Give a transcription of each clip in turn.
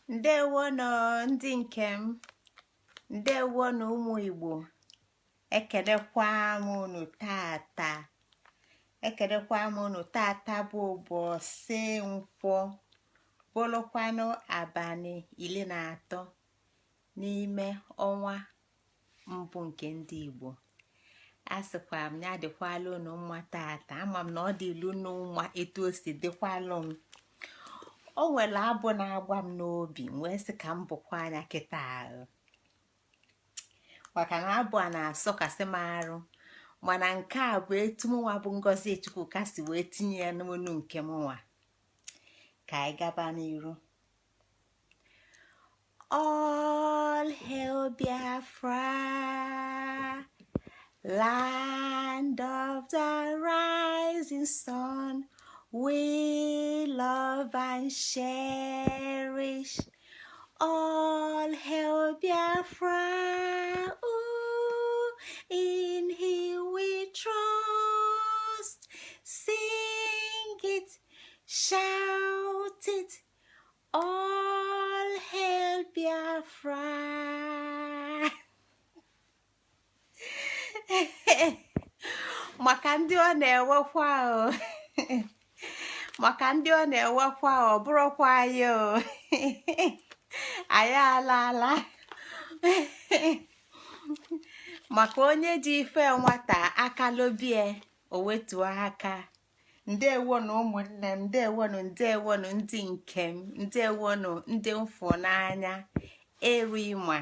Ndewonụ ndị nke m, ndewonụ ụmụ Igbo. Ekelekwa m unu tata, ekelekwa m unu tata bụ ụbọchị Nkwọ, bụrụkwanụ abalị 13 n'ime ọnwa mbụ nke ndị Igbo. A sịkwa m ya dịkwala unu mma tata. Ama m na ọ dịlu unu mma etu o si dịkwalụ m. O nwere abụ na-agba m n'obi, m wee sị ka m bụkwa anya kịta ahụ, maka na abụ a na-asọkasị m arụ. Mana nke a bụ etu mụnwa bụ Ngozi Chukwuka si wee tinye ya n'onu nke mụnwa. Ka anyị gaba n'iru. All hail Biafra, land of the rising sun, we love and cherish. All hail Biafra, ooh, in him we trust. Sing it, shout it, all hail Biafra. Maka ndị ọ na-ewekwa o, maka ndị ọ na-ewekwa, ọ bụrụkwa anyị o, anyị alaala. Maka onye ji ife nwata akalobie, o wetuo aka. Ndewonụ ụmụnne m, ndewonụ, ndewonụ ndị nke m, ndewonụ ndị m fụ n'anya. Erima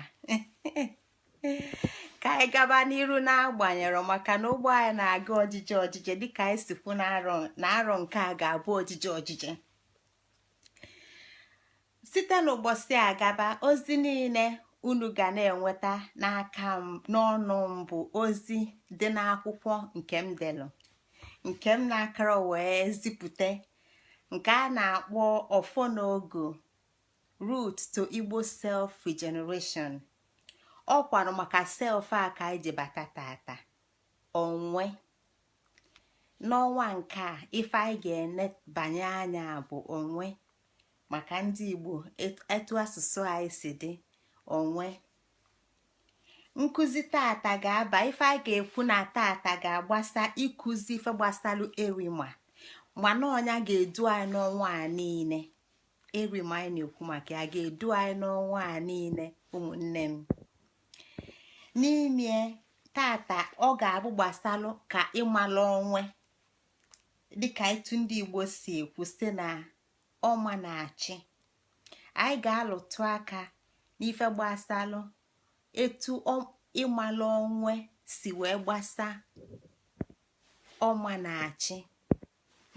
ka anyị gaba n'iru na-agbanyere, maka na ụgbọ anyị na-aga ojije ojije, dịka anyị si kwu na arọ nke a ga-abụ ojije ojije. Site n'ụbọchị a gaba, ozi niile unu ga na-enweta n'aka m n'ọnụ m bụ ozi dị n'akwụkwọ nke m delụ, nke m na-akara wee zipụta, nke a na-akpọ Ọfọ na Ogu: Route to Igbo Self Regeneration. Ọ kwanụ maka self a ka anyị ji bata tata. Onwe n'ọnwa nke a, ife anyị ga-enebanye anya bụ onwe, maka ndị Igbo, etu asụsụ anyị si dị. Onwe nkụzi tata ga-aba, ife anyị ga-ekwu na tata ga-agbasa ịkụzi ife gbasalụ erima, mana ọnya ga-edu anyị n'ọnwa a niile. Erima anyị na-ekwu maka ya ga-edu anyị n'ọnwa a niile, ụmụnne m. N'ime tata, ọ ga-abụ gbasalụ ka ịmalụ onwe, dịka etu ndị Igbo si ekwu site na ọma na-achị. Anyị ga-alụtụ aka n'ife gbasalụ etu ịmalụ onwe si wee gbasa ọma na-achị,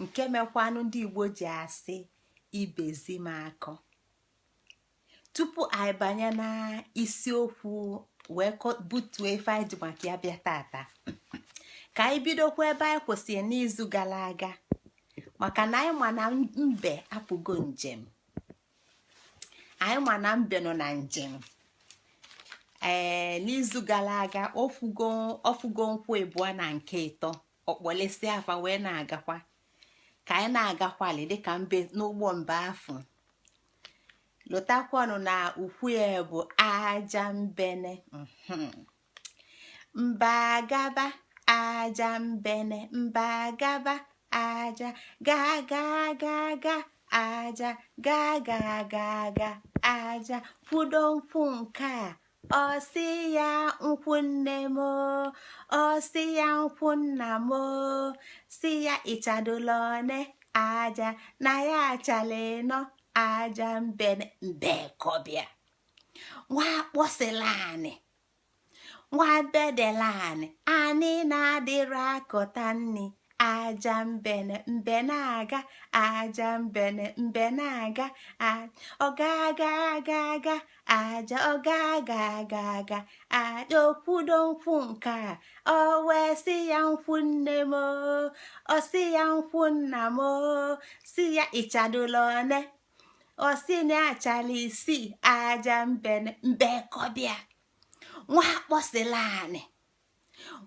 nke mekwanụ ndị Igbo ji asị ibezi m akọ. Tupu anyị banye na isiokwu wee butuo ife anyị ji maka ya bịa tata, ka anyị bidokwa ebe anyị kwụsịrị n'izu gara aga, maka na anyị ma na mbe apụgo njem, anyị ma na mbe nọ na njem. Ee, n'izu gara aga ọfụgo nkwụ ịbụọ na nke ịtọ, ọkpọlesi afa wee na-agakwa. Ka anyị na-agakwali dịka mbe n'ụgbọ mbe afọ, lụtakwanụ na ukwu ya bụ aja mbene. Mba gaba aja mbene, mba gaba aja, ga ga ga ga aja, ga ga ga ga aja, kwudo nkwụ nke a, ọ sị ya nkwụ nne m, ọ sị ya nkwụ nna m, sị ya ịchadola one aja na ya achala ịnọ aja mbene. Mbe kọbịa nwa akpọsịla anị, nwa bedela anị, anị na-adịrị akọta nni aja mbene. Mbe na-aga aja mbene, mbe na-aga, ọ ga-aga aga aga aja, ọ ga-aga aga aga aja, okwudo nkwụ nke a, ọ wee sị ya nkwụ nne m, ọ sị ya nkwụ nna m, sị ya ịchadola one, ọ sị na achala isii aja mbene. Mbe kọbịa nwa akpọsịla anị,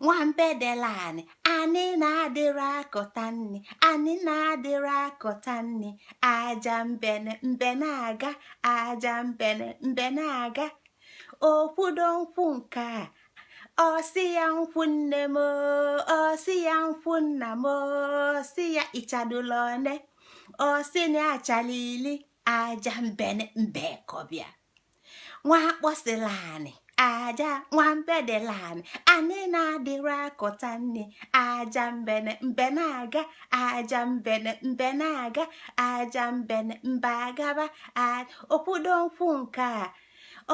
Nwambe dela anị, anị na-adịrị akọta nni, anị na-adịrị akọta nni. Aja mbene, mbe na-aga. Aja mbene, mbe na-aga. Okwudo nkwụ nke a, ọ sị ya nkwụ nne m, ọ sị ya nkwụ nna m, ọ sị ya ịchadụla one, ọ sị na achala ili. Aja mbene, mbe kọbịa. Nwa akpọsịla anị, aja nwambe dịla anị, anị na-adịrị akọta nni. Aja mbene, mbe na-aga. Aja mbene, mbe na-aga. Aja mbene, mbe agaba. Okwudo nkwụ nke a,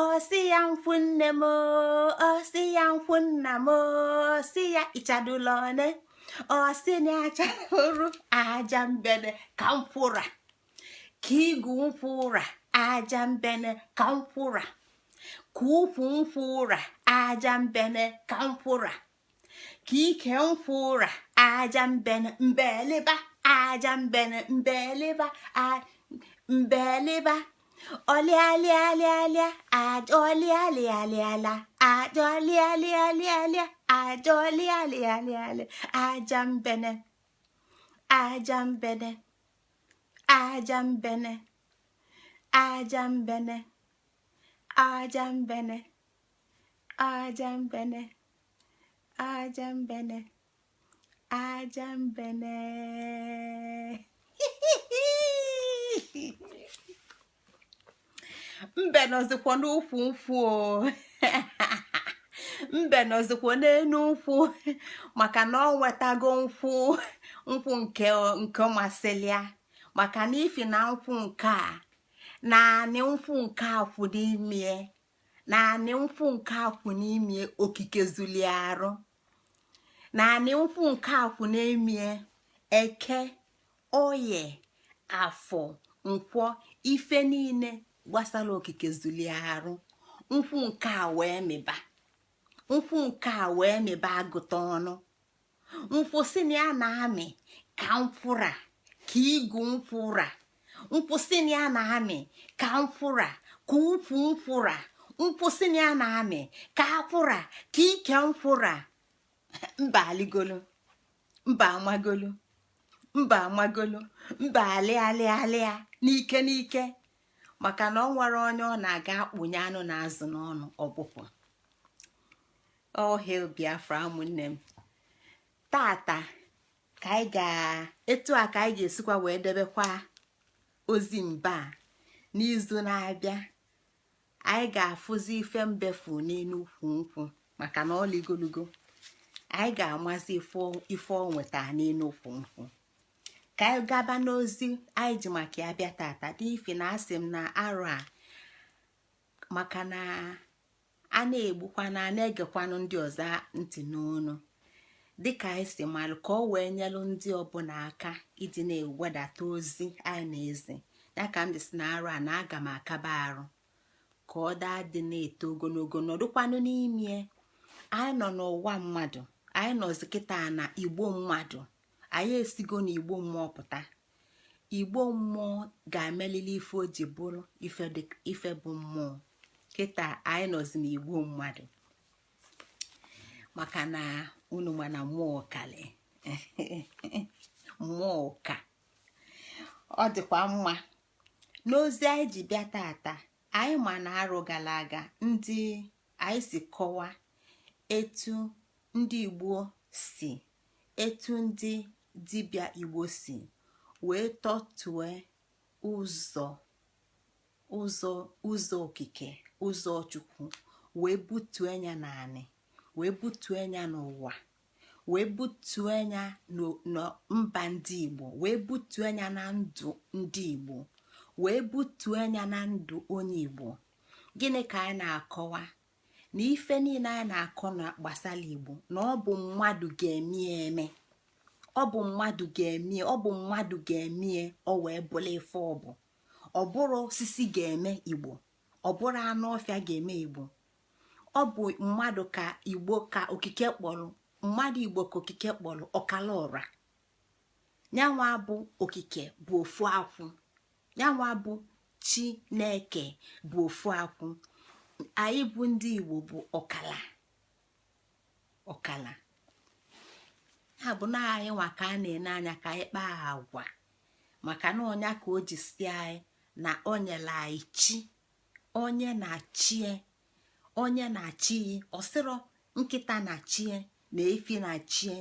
ọ sị ya nkwụ nne m, ọ sị ya nkwụ nna m, ọ sị ya ịchadụla one, ọ sị na achadụrụ. Aja mbene ka nkwụra, ka igu nkwụ ụra. Aja mbene ka nkwụra, ka ukwu nkwụ ụra. Aja mbene ka nkwụra, ka ike nkwụ ụra. Aja mbene, mbeliba. Aja mbene, mbeliba, mbeliba. Ọlịalịalịalịa, aja ọlịalịalịala, aja ọlịalịalịalịa, aja ọlịalịalịalịa. Aja mbene, aja mbene, aja mbene, aja mbene, aja mbene, aja mbene, aja mbene, aja mbene. Mbe nọzikwa n'ukwu nkwụ o, mbe nọzikwa n'enu nkwụ, maka na ọ nwetago nkwụ, nkwụ nke masịrị ya, maka na ifi na nkwụ nke a na anị nkwụ nke a kwụ n'ime, na anị nkwụ nke a kwụ n'ime, okike zulie arụ na anị nkwụ nke a kwụ n'ime. Eke, oye, afọ, nkwọ, ife niile gbasara okike zulie arụ. Nkwụ nke a wee mịba, nkwụ nke a wee mịba agụta ọnụ. Nkwụ si na ya na-amị ka nkwụra, ka igu nkwụra. Nkwụ si na ya na-amị ka nkwụra, ka ukwu nkwụra. Nkwụ si na ya na-amị ka akwụra, ka ike nkwụra. Mba aligolu, mba amagolu, mba amagolu, mba alịalịalịa n'ike n'ike, maka na ọ nwere onye ọ na-aga akpụnye anụ na azụ n'ọnụ ọgbụpụ. All hail Biafra! Ụmụnne m, tata ka anyị ga etu a ka anyị ga-esikwa wee debekwa ozi mba. N'izu na-abịa anyị ga-afụzi ife mbefu n'elu ukwu nkwụ, maka na ọ ligolugo. Anyị ga-amazi ife ọ nweta n'elu ukwu nkwụ. Ka anyị gaba n'ozi anyị ji maka ya bịa tata, dị ife na asị m na arụ a, maka na a na-egbukwana, a na-egekwanụ ndị ọzọ ntị n'ọnụ, dịka anyị si malụ, ka ọ wee nyelụ ndị ọbụla aka ịdị na-ewedata ozi anyị na-ezi ya. Ka m dị si na arụ a na aga m akaba arụ ka ọ daa dị na-eto ogologo, nọdụkwanụ n'ime. Anyị nọ n'ụwa mmadụ, anyị nọzi kịta na igbo mmadụ. Anyị esigo na igbo mmụọ pụta. Igbo mmụọ ga-emelili ife o ji bụrụ ife bụ mmụọ. Kịta anyị nọzi n'igbo mmadụ, maka na unu ma na mmụọ kali mmụọ ka ọ dịkwa mma. N'ozi anyị ji bịa tata, anyị ma na arụ gara aga ndị anyị si kọwa etu ndị Igbo si, etu ndị dibịa Igbo si wee tọtue ụzọ ụzọ ụzọ okike, ụzọ Chukwu, wee butue ya n'anị, wee butue ya n'ụwa, wee butue ya na mba ndị Igbo, wee butue ya na ndụ ndị Igbo, wee butue ya na ndụ onye Igbo. Gịnị ka anyị na-akọwa? Na ife niile anyị na-akọ na gbasara Igbo, na ọ bụ mmadụ ga-eme eme, ọ bụ mmadụ ga-eme, ọ bụ mmadụ ga-eme ọ wee bụrụ ife ọ bụ. Ọ bụrụ osisi ga-eme Igbo, ọ bụrụ anụ ọfịa ga-eme Igbo, ọ bụ mmadụ ka Igbo, ka okike kpọrọ mmadụ Igbo, ka okike kpọrọ ọkala ọra. Nyanwa bụ okike bụ ofu akwụ, nyanwa bụ Ọkala ya bụ na anyị nwa ka a na-ene anya ka anyị kpaa agwa, maka na ọnya ka o ji si anyị na o nyere anyị chi. Onye na-achie, onye na-achị, ọsịrọ nkịta na-achie na efi na-achie,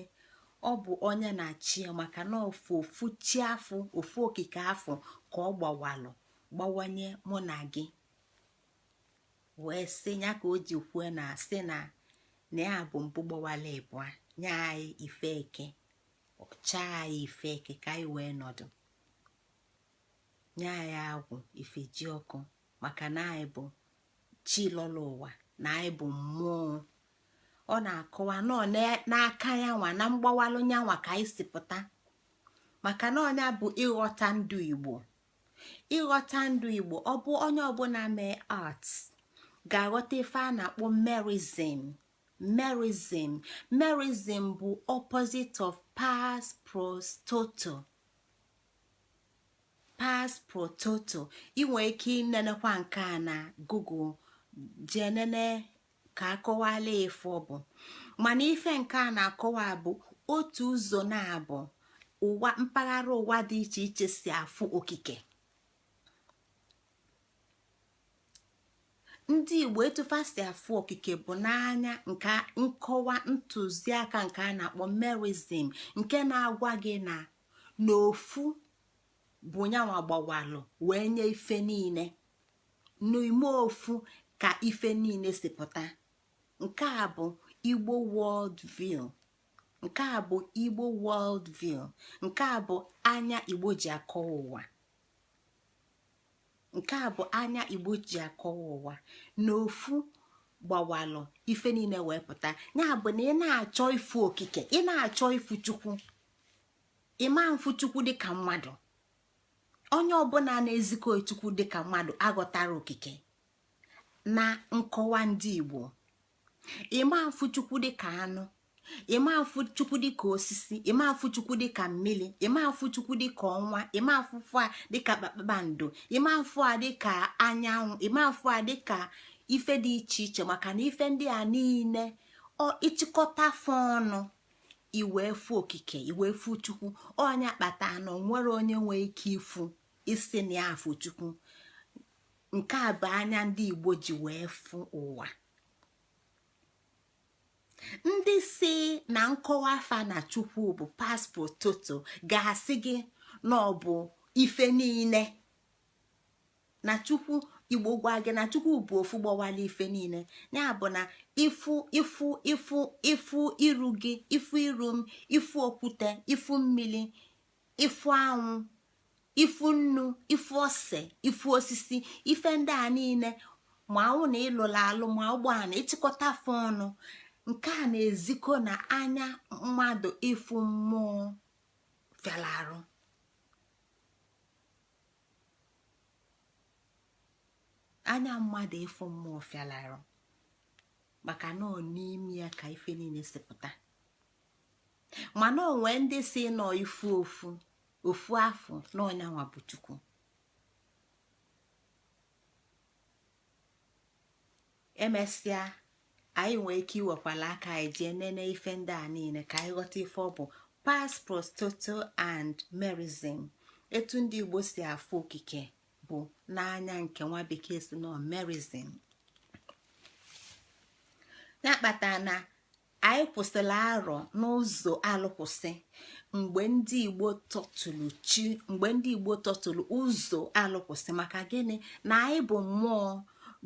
ọ bụ onye na-achie, maka na ofu ofu chi afụ, ofu okike afụ ka ọ gbawalụ gbawanye mụ na gị, wee sị ya ka o ji kwue na asị na na ya bụ mbụ gbawala ịbụa nye anyị ife eke, chaa anyị ife eke ka anyị wee nọdụ, nye anyị agwụ ife ji ọkụ, maka na anyị bụ chi lọrọ ụwa, na anyị bụ mmụọ. Ọ na-akọwa nọ n'aka ya nwa na mgbawalụ nyanwa ka anyị si pụta, maka na ọnya bụ ịghọta ndụ Igbo. Ịghọta ndụ Igbo, ọ bụ onye ọbụla mee art ga-aghọta ife a na-akpọ merism. Merism, merism bụ opposite of pars pro toto. Pars pro toto, ị nwee ike inenekwa nke a na Google, jee nene ka akọwala ife ọ bụ. Mana ife nke a na-akọwa bụ otu ụzọ na-abụ ụwa, mpaghara ụwa dị iche iche si afụ okike. Ndị Igbo, etu fa si afụ okike bụ n'anya nke nkọwa ntụziaka nke a na-akpọ merism, nke na-agwa gị na n'ofu bụ nyanwa gbawalụ wee nye ife niile, n'ime ofu ka ife niile si pụta. Nke a bụ Igbo world view. Nke a bụ Igbo world view. Nke a bụ anya Igbo ji akọwa ụwa. Nke a bụ anya Igbo ji akọwa ụwa, na ofu gbawalụ ife niile wee pụta. Ya bụ na ị na-achọ ifu okike, ị na-achọ ifu Chukwu, ịma mfu Chukwu dịka mmadụ. Onye ọbụla na-ezikọ Chukwu dịka mmadụ aghọtara okike na nkọwa ndị Igbo. Ịma mfu Chukwu dịka anụ, ịma mfu Chukwu dịka osisi, ịma mfu Chukwu dịka mmiri, ịma mfu Chukwu dịka ọnwa, ịma mfu a dịka kpakpando, ịma mfu a dịka anyanwụ, ịma mfu a dịka ife dị iche iche, maka na ife ndị a niile ọ ịchịkọta fụ ọnụ iwee fụ okike, iwee fụ Chukwu. Onye kpata na nwere onye nwee ike ịfụ isi na ya afụ Chukwu. Nke a bụ anya ndị Igbo ji wee fụ ụwa. Ndị si na nkọwa afa na Chukwu bụ pars pro toto ga-asị gị na ọ bụ ife niile, na Chukwu Igbo gwa gị na Chukwu bụ ofu gbawala ife niile. Ya bụ na ifu ifu ifu ifu iru gị, ifu iru m, ifu okwute, ifu mmiri, ifu anwụ, ifu nnu, ifu ose, ifu osisi, ife ndị a niile, ma ụnọ na ịlụrụ alụ, ma ụgbọala, ịchịkọta afọ ọnụ, nke a na-ezikọ na anya mmadụ ịfụ mmụọ fịara arụ. Anya mmadụ ịfụ mmụọ fịara arụ, maka na ọ n'ime ya ka ife niile si pụta. Mana o nwee ndị si nọ ifu ofu ofu afọ na ọnyanwa bụ Chukwu. Emesịa anyị nwee ike iwekwala aka anyị jee nene ife ndị a niile ka anyị ghọta ife ọ bụ pars pro toto and merism. Etu ndị Igbo si afụ okike bụ n'anya nke nwa bekee si nọ merism. Ya kpatara na anyị kwụsịrị arọ n'ụzọ alụkwụsị mgbe ndị Igbo tọtụrụ chi, mgbe ndị Igbo tọtụrụ ụzọ alụkwụsị. Maka gịnị? Na anyị bụ mmụọ,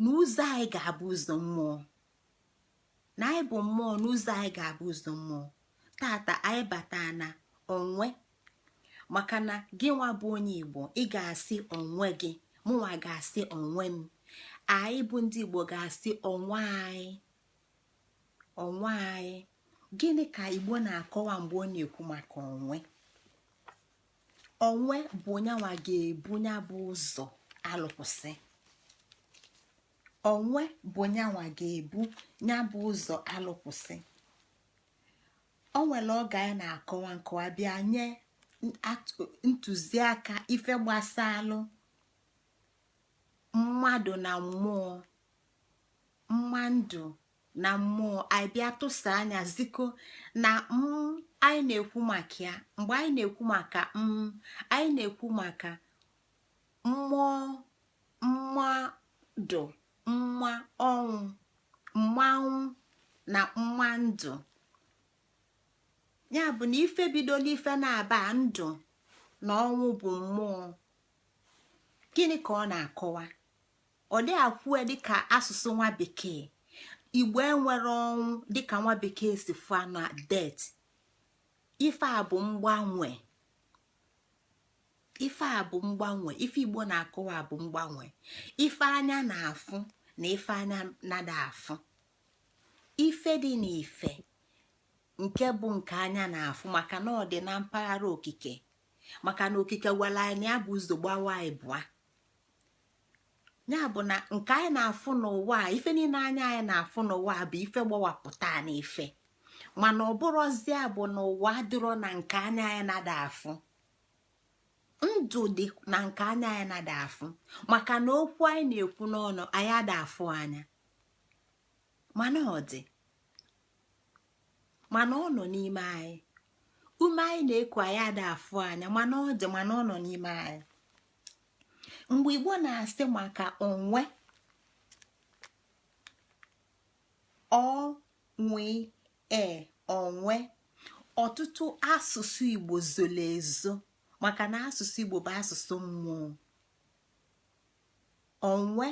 na ụzọ anyị ga-abụ ụzọ mmụọ. Na anyị bụ mmụọ, na ụzọ anyị ga-abụ ụzọ mmụọ. Tata anyị bata na onwe, maka na gị nwa bụ onye Igbo, ị ga-asị onwe gị, mụnwa ga-asị onwe m, anyị bụ ndị Igbo ga-asị onwe anyị, onwe anyị. Gịnị ka Igbo na-akọwa mgbe ọ na-ekwu maka onwe? Onwe bụ nyanwa ga-ebu nya bụ ụzọ alụkwụsị. Onwe bụ nyanwa ga-ebu nya bụ ụzọ alụkwụsị. O nwere oge anyị na-akọwa nkọwa bịa nye ntụziaka ife gbasalụ mmadụ na mmụọ, mmadụ Na mmụọ anyị bịa tụsa anya ziko na m anyị na-ekwu maka ya. Mgbe anyị na-ekwu maka m, anyị na-ekwu maka mmụọ, mmadụ, mma ọnwụ, mmanwụ na mma ndụ. Ya bụ na ife bidola ife na-aba ndụ na ọnwụ bụ mmụọ. Gịnị ka ọ na-akọwa? Ọ dị akwue dịka asụsụ nwa bekee. Igbo enwere ọnwụ dịka nwa bekee si fụa na death. Ife a bụ mgbanwe. Ife a bụ mgbanwe. Ife Igbo na-akọwa bụ mgbanwe. Ife anya na-afụ na ife anya nada afụ, ife dị n'ife nke bụ nke anya na-afụ, maka na ọ dị na mpaghara okike, maka na okike gwara anyị ya bụ ụzọ gbawa ịbụa. Ya bụ na nke anyị na-afụ n'ụwa a, ife niile anya anyị na-afụ n'ụwa bụ ife gbawapụta n'ife, mana ọ bụrụzie bụ na ụwa adịrọ na nke anya anyị nada afụ. Ndụ dị na nke anya anyị nada afụ, maka na okwu anyị na-ekwu n'ọnụ anyị ada afụ anya, mana ọ dị, mana ọ nọ n'ime anyị. Ume anyị na-eku, anyị ada afụ anya, mana ọ dị, mana ọ nọ n'ime anyị. Mgbe Igbo na-asị maka onwe, ọ nwe e onwe, ọtụtụ asụsụ Igbo zoro ezo, maka na asụsụ Igbo bụ asụsụ mmụọ. Onwe,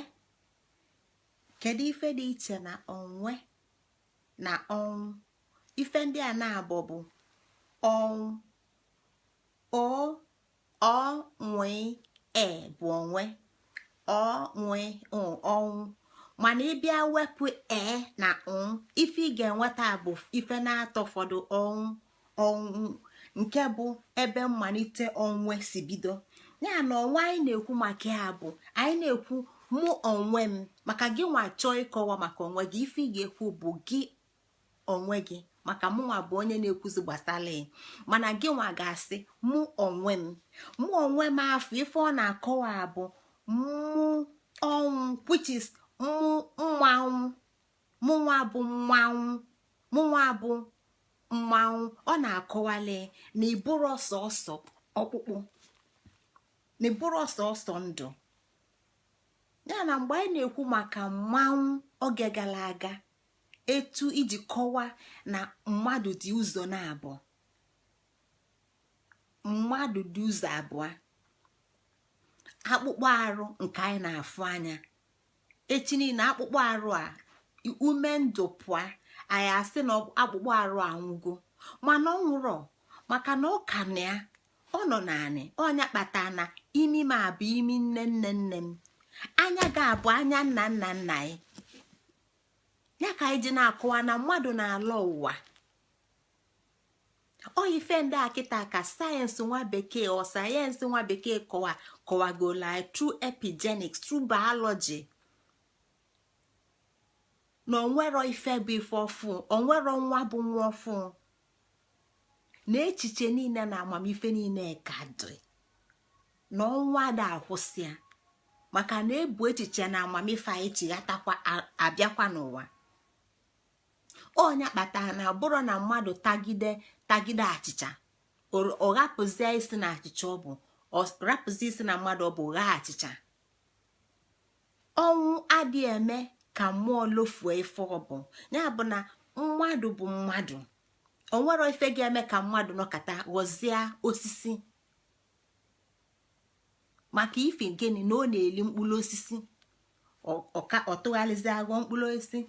kedu ife dị iche na onwe na ọnwụ? Ife ndị a na-abụ bụ ọnwụ. O ọ nwe e bụ onwe, ọ nwe ọnwụ. Mana ịbịa wepụ e na ụ, ife ị ga-enweta bụ ife na-atọ ụfọdụ ọnwụ. Ọnwụ nke bụ ebe mmalite onwe si bido. Ya na onwe anyị na-ekwu maka ya bụ anyị na-ekwu mụ onwe m. Maka gị nwa chọọ ịkọwa maka onwe gị, ife ị ga-ekwu bụ gị onwe gị, maka mụnwa bụ onye na-ekwuzi gbasara ya. Mana gị nwa ga-asị mụ onwe m. Mụ onwe m afọ, ife ọ na-akọwa bụ mụ ọnwụ, which is mụ mmanwụ. Mụnwa bụ mmanwụ, mụnwa bụ mmanwụ. Ọ na-akọwali na ịbụrụ ọsọsọ ọkpụkpụ, na ịbụrụ ọsọsọ ndụ. Ya na mgbe anyị na-ekwu maka mmanwụ oge gara aga, etu iji kọwaa na mmadụ dị ụzọ na-abụọ, mmadụ dị ụzọ abụọ: akpụkpọ arụ nke anyị na-afụ anya. Echi niile akpụkpọ arụ a, ume ndụ pụọ, anyị asị na akpụkpọ arụ anwụgo. Mana ọ nwụrọ, maka na ọ ka na ya, ọ nọ naanị ọnya kpata na imi m abụ imi nne nne nne m, anya ga-abụ anya nna nna nna anyị. Ya ka anyị ji na-akọwa na mmadụ na-alọ ụwa. Ọ ife ndị a kịta ka sayensị nwa bekee, ọ sayensị nwa bekee kọwagola through epigenetics, through biology, na onwero ife bụ ife ọfụ, onwero nwa bụ nwa ọfụ, na echiche niile na amamife niile ka dị na ọnwa da akwụsị ya, maka na ebu echiche na amamife anyị chighatakwa abịakwa n'ụwa. Ọnya kpatara na bụrụ na mmadụ tagide tagide achịcha, ọ rapụzie isi na achịcha, ọ bụ ọ rapụzie isi na mmadụ, ọ bụ ghaa achịcha. Ọnwụ adịghị eme ka mmụọ lofue ife ọ bụ. Ya bụ na mmadụ bụ mmadụ. Onwero ife ga-eme ka mmadụ nọkata ghọzie osisi, maka ife gịnị? Na ọ na-eli mkpụrụ osisi, ọ tụgharịzi aghọ mkpụrụ osisi.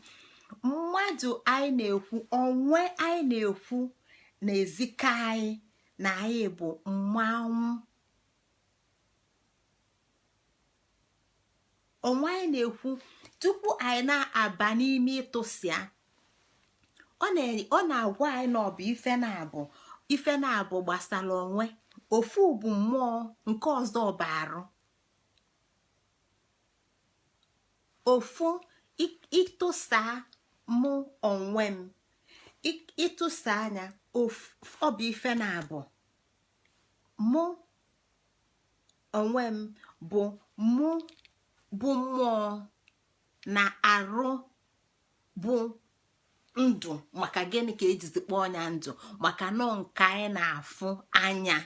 Mmadụ anyị na-ekwu, onwe anyị na-ekwu, na-ezikọ anyị na anyị bụ mmanwụ. Onwe anyị na-ekwu, tupu anyị na-aba n'ime ịtụsịa, ọ na-agwa anyị na ọ bụ ife na-abụ, ife na-abụ gbasara onwe. Ofu bụ mmụọ, nke ọzọ bụ arụ. Ofu ịtụsa mụ onwe m, ịtụsa anya, ọ bụ ife na-abụ. Mụ onwe m bụ mụ bụ mmụọ na arụ bụ Ndụ maka gịnị ka ejizi kpọọ ya ndụ? Maka nọ nke anyị na-afụ anya.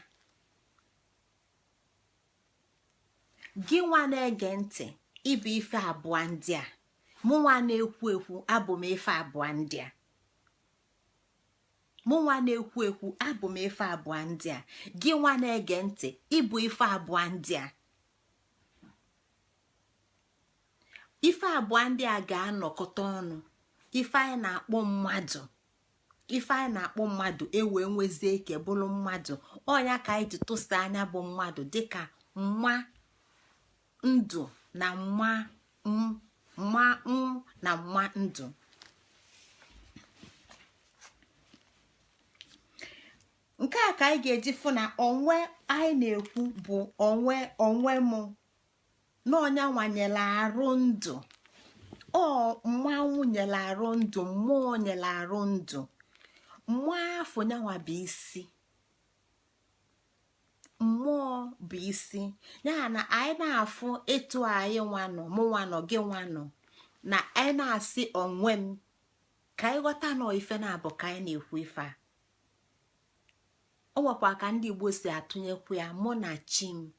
Gị nwa na-ege ntị, ịbụ ife abụọ ndị a. Mụnwa na-ekwu ekwu, abụ m ife abụọ ndị a. Mụnwa na-ekwu ekwu, abụ m ife abụọ ndị a. Gị nwa na-ege ntị, ịbụ ife abụọ ndị a. Ife abụọ ndị a ga-anọkọta ọnụ, ife anyị na-akpọ mmadụ, ife anyị na-akpọ mmadụ ewee nwezie ike bụrụ mmadụ. Ọ nya ka anyị ji tụsa anya bụ mmadụ dịka mma ndụ na mma mma na mma ndụ. Nke a ka anyị ga-eji fụ na onwe anyị na-ekwu bụ onwe onwe mụ na ọ nya nwa nyere arụ ndụ. Ọ mmanwụ nyere arụ ndụ, mmụọ nyere arụ ndụ. Mmụọ afụ nyanwa bụ isi, mmụọ bụ isi ya. Na anyị na-afụ etu anyị nwa nọ, mụ nwa nọ, gị nwa nọ, na anyị na-asị onwe m, ka anyị ghọta na ife naabọ ka anyị na-ekwu ife a. O nwekwa ka ndị Igbo si atụnyekwu ya, mụ na chi m.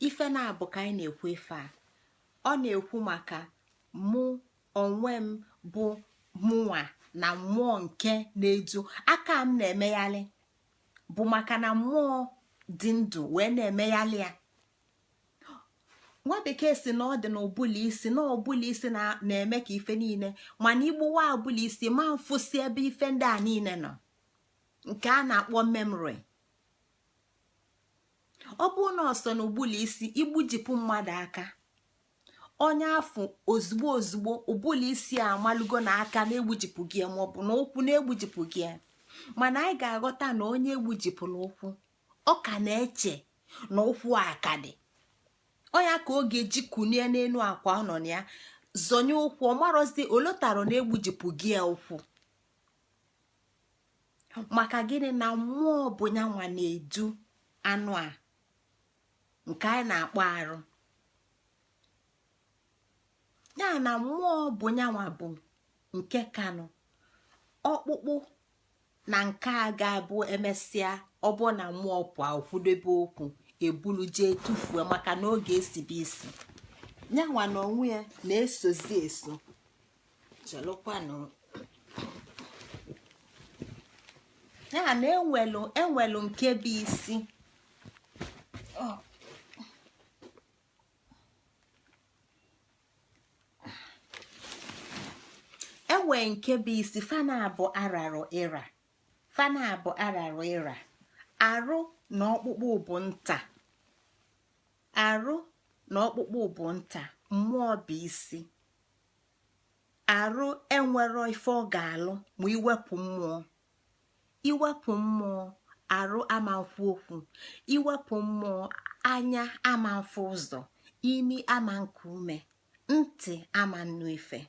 Ife naabọ ka anyị na-ekwu ife a. Ọ na-ekwu maka mụ onwe m bụ mụnwa na mmụọ nke na-edu aka m na-emeghalị, bụ maka na mmụọ dị ndụ wee na-emeghalị ya. Nwa bekee si na ọ dị na ụbụlụ isi, na ụbụlụ isi na-eme ka ife niile, mana igbuwa ụbụlụ isi ma mfụsi ebe ife ndị a niile nọ, nke a na-akpọ memory. Ọ bụrụ na ọsọ na ụbụlụ isi, igbujipụ mmadụ aka, onye afụ ozugbo ozugbo ụbụlụ isi a amalugo na aka na-egbujipụ gị maọbụ na ụkwụ na-egbujipụ gị. Mana anyị ga-aghọta na onye egbujipụrụ ụkwụ, ọ ka na-eche na ụkwụ a ka dị. Ọ ya ka ọ ga-eji kunie n'elu akwa ọ nọ na ya, zọnye ụkwụ, ọ marọzi olotaro na egbujipụ gị ụkwụ. Maka gịnị? Na mmụọ bụ nyanwa na-edu anụ a nke anyị na-akpọ arụ. Ya na mmụọ bụ nyanwa bụ nke kanụ ọkpụkpụ na nke a ga-abụ emesịa, ọ bụ na mmụọ pụọ, okwudebe okwu ebulu jee tụfuo, maka na oge esibe isi nyanwa na onwe ya na-esozi eso. Chelụkwanụ, ya na enwelu nke bụ isi. Enwe nke bụ isi. Fa naabọ ararụ ịra, fa naabọ ararụ ịra. Arụ na ọkpụkpụ bụ nta, arụ na ọkpụkpụ bụ nta, mmụọ bụ isi. Arụ enwero ife ọ ga-alụ ma iwepụ mmụọ. Iwepụ mmụọ, arụ ama nkwu okwu. Iwepụ mmụọ, anya ama mfụ ụzọ, imi ama nku ume, ntị ama nnu ife.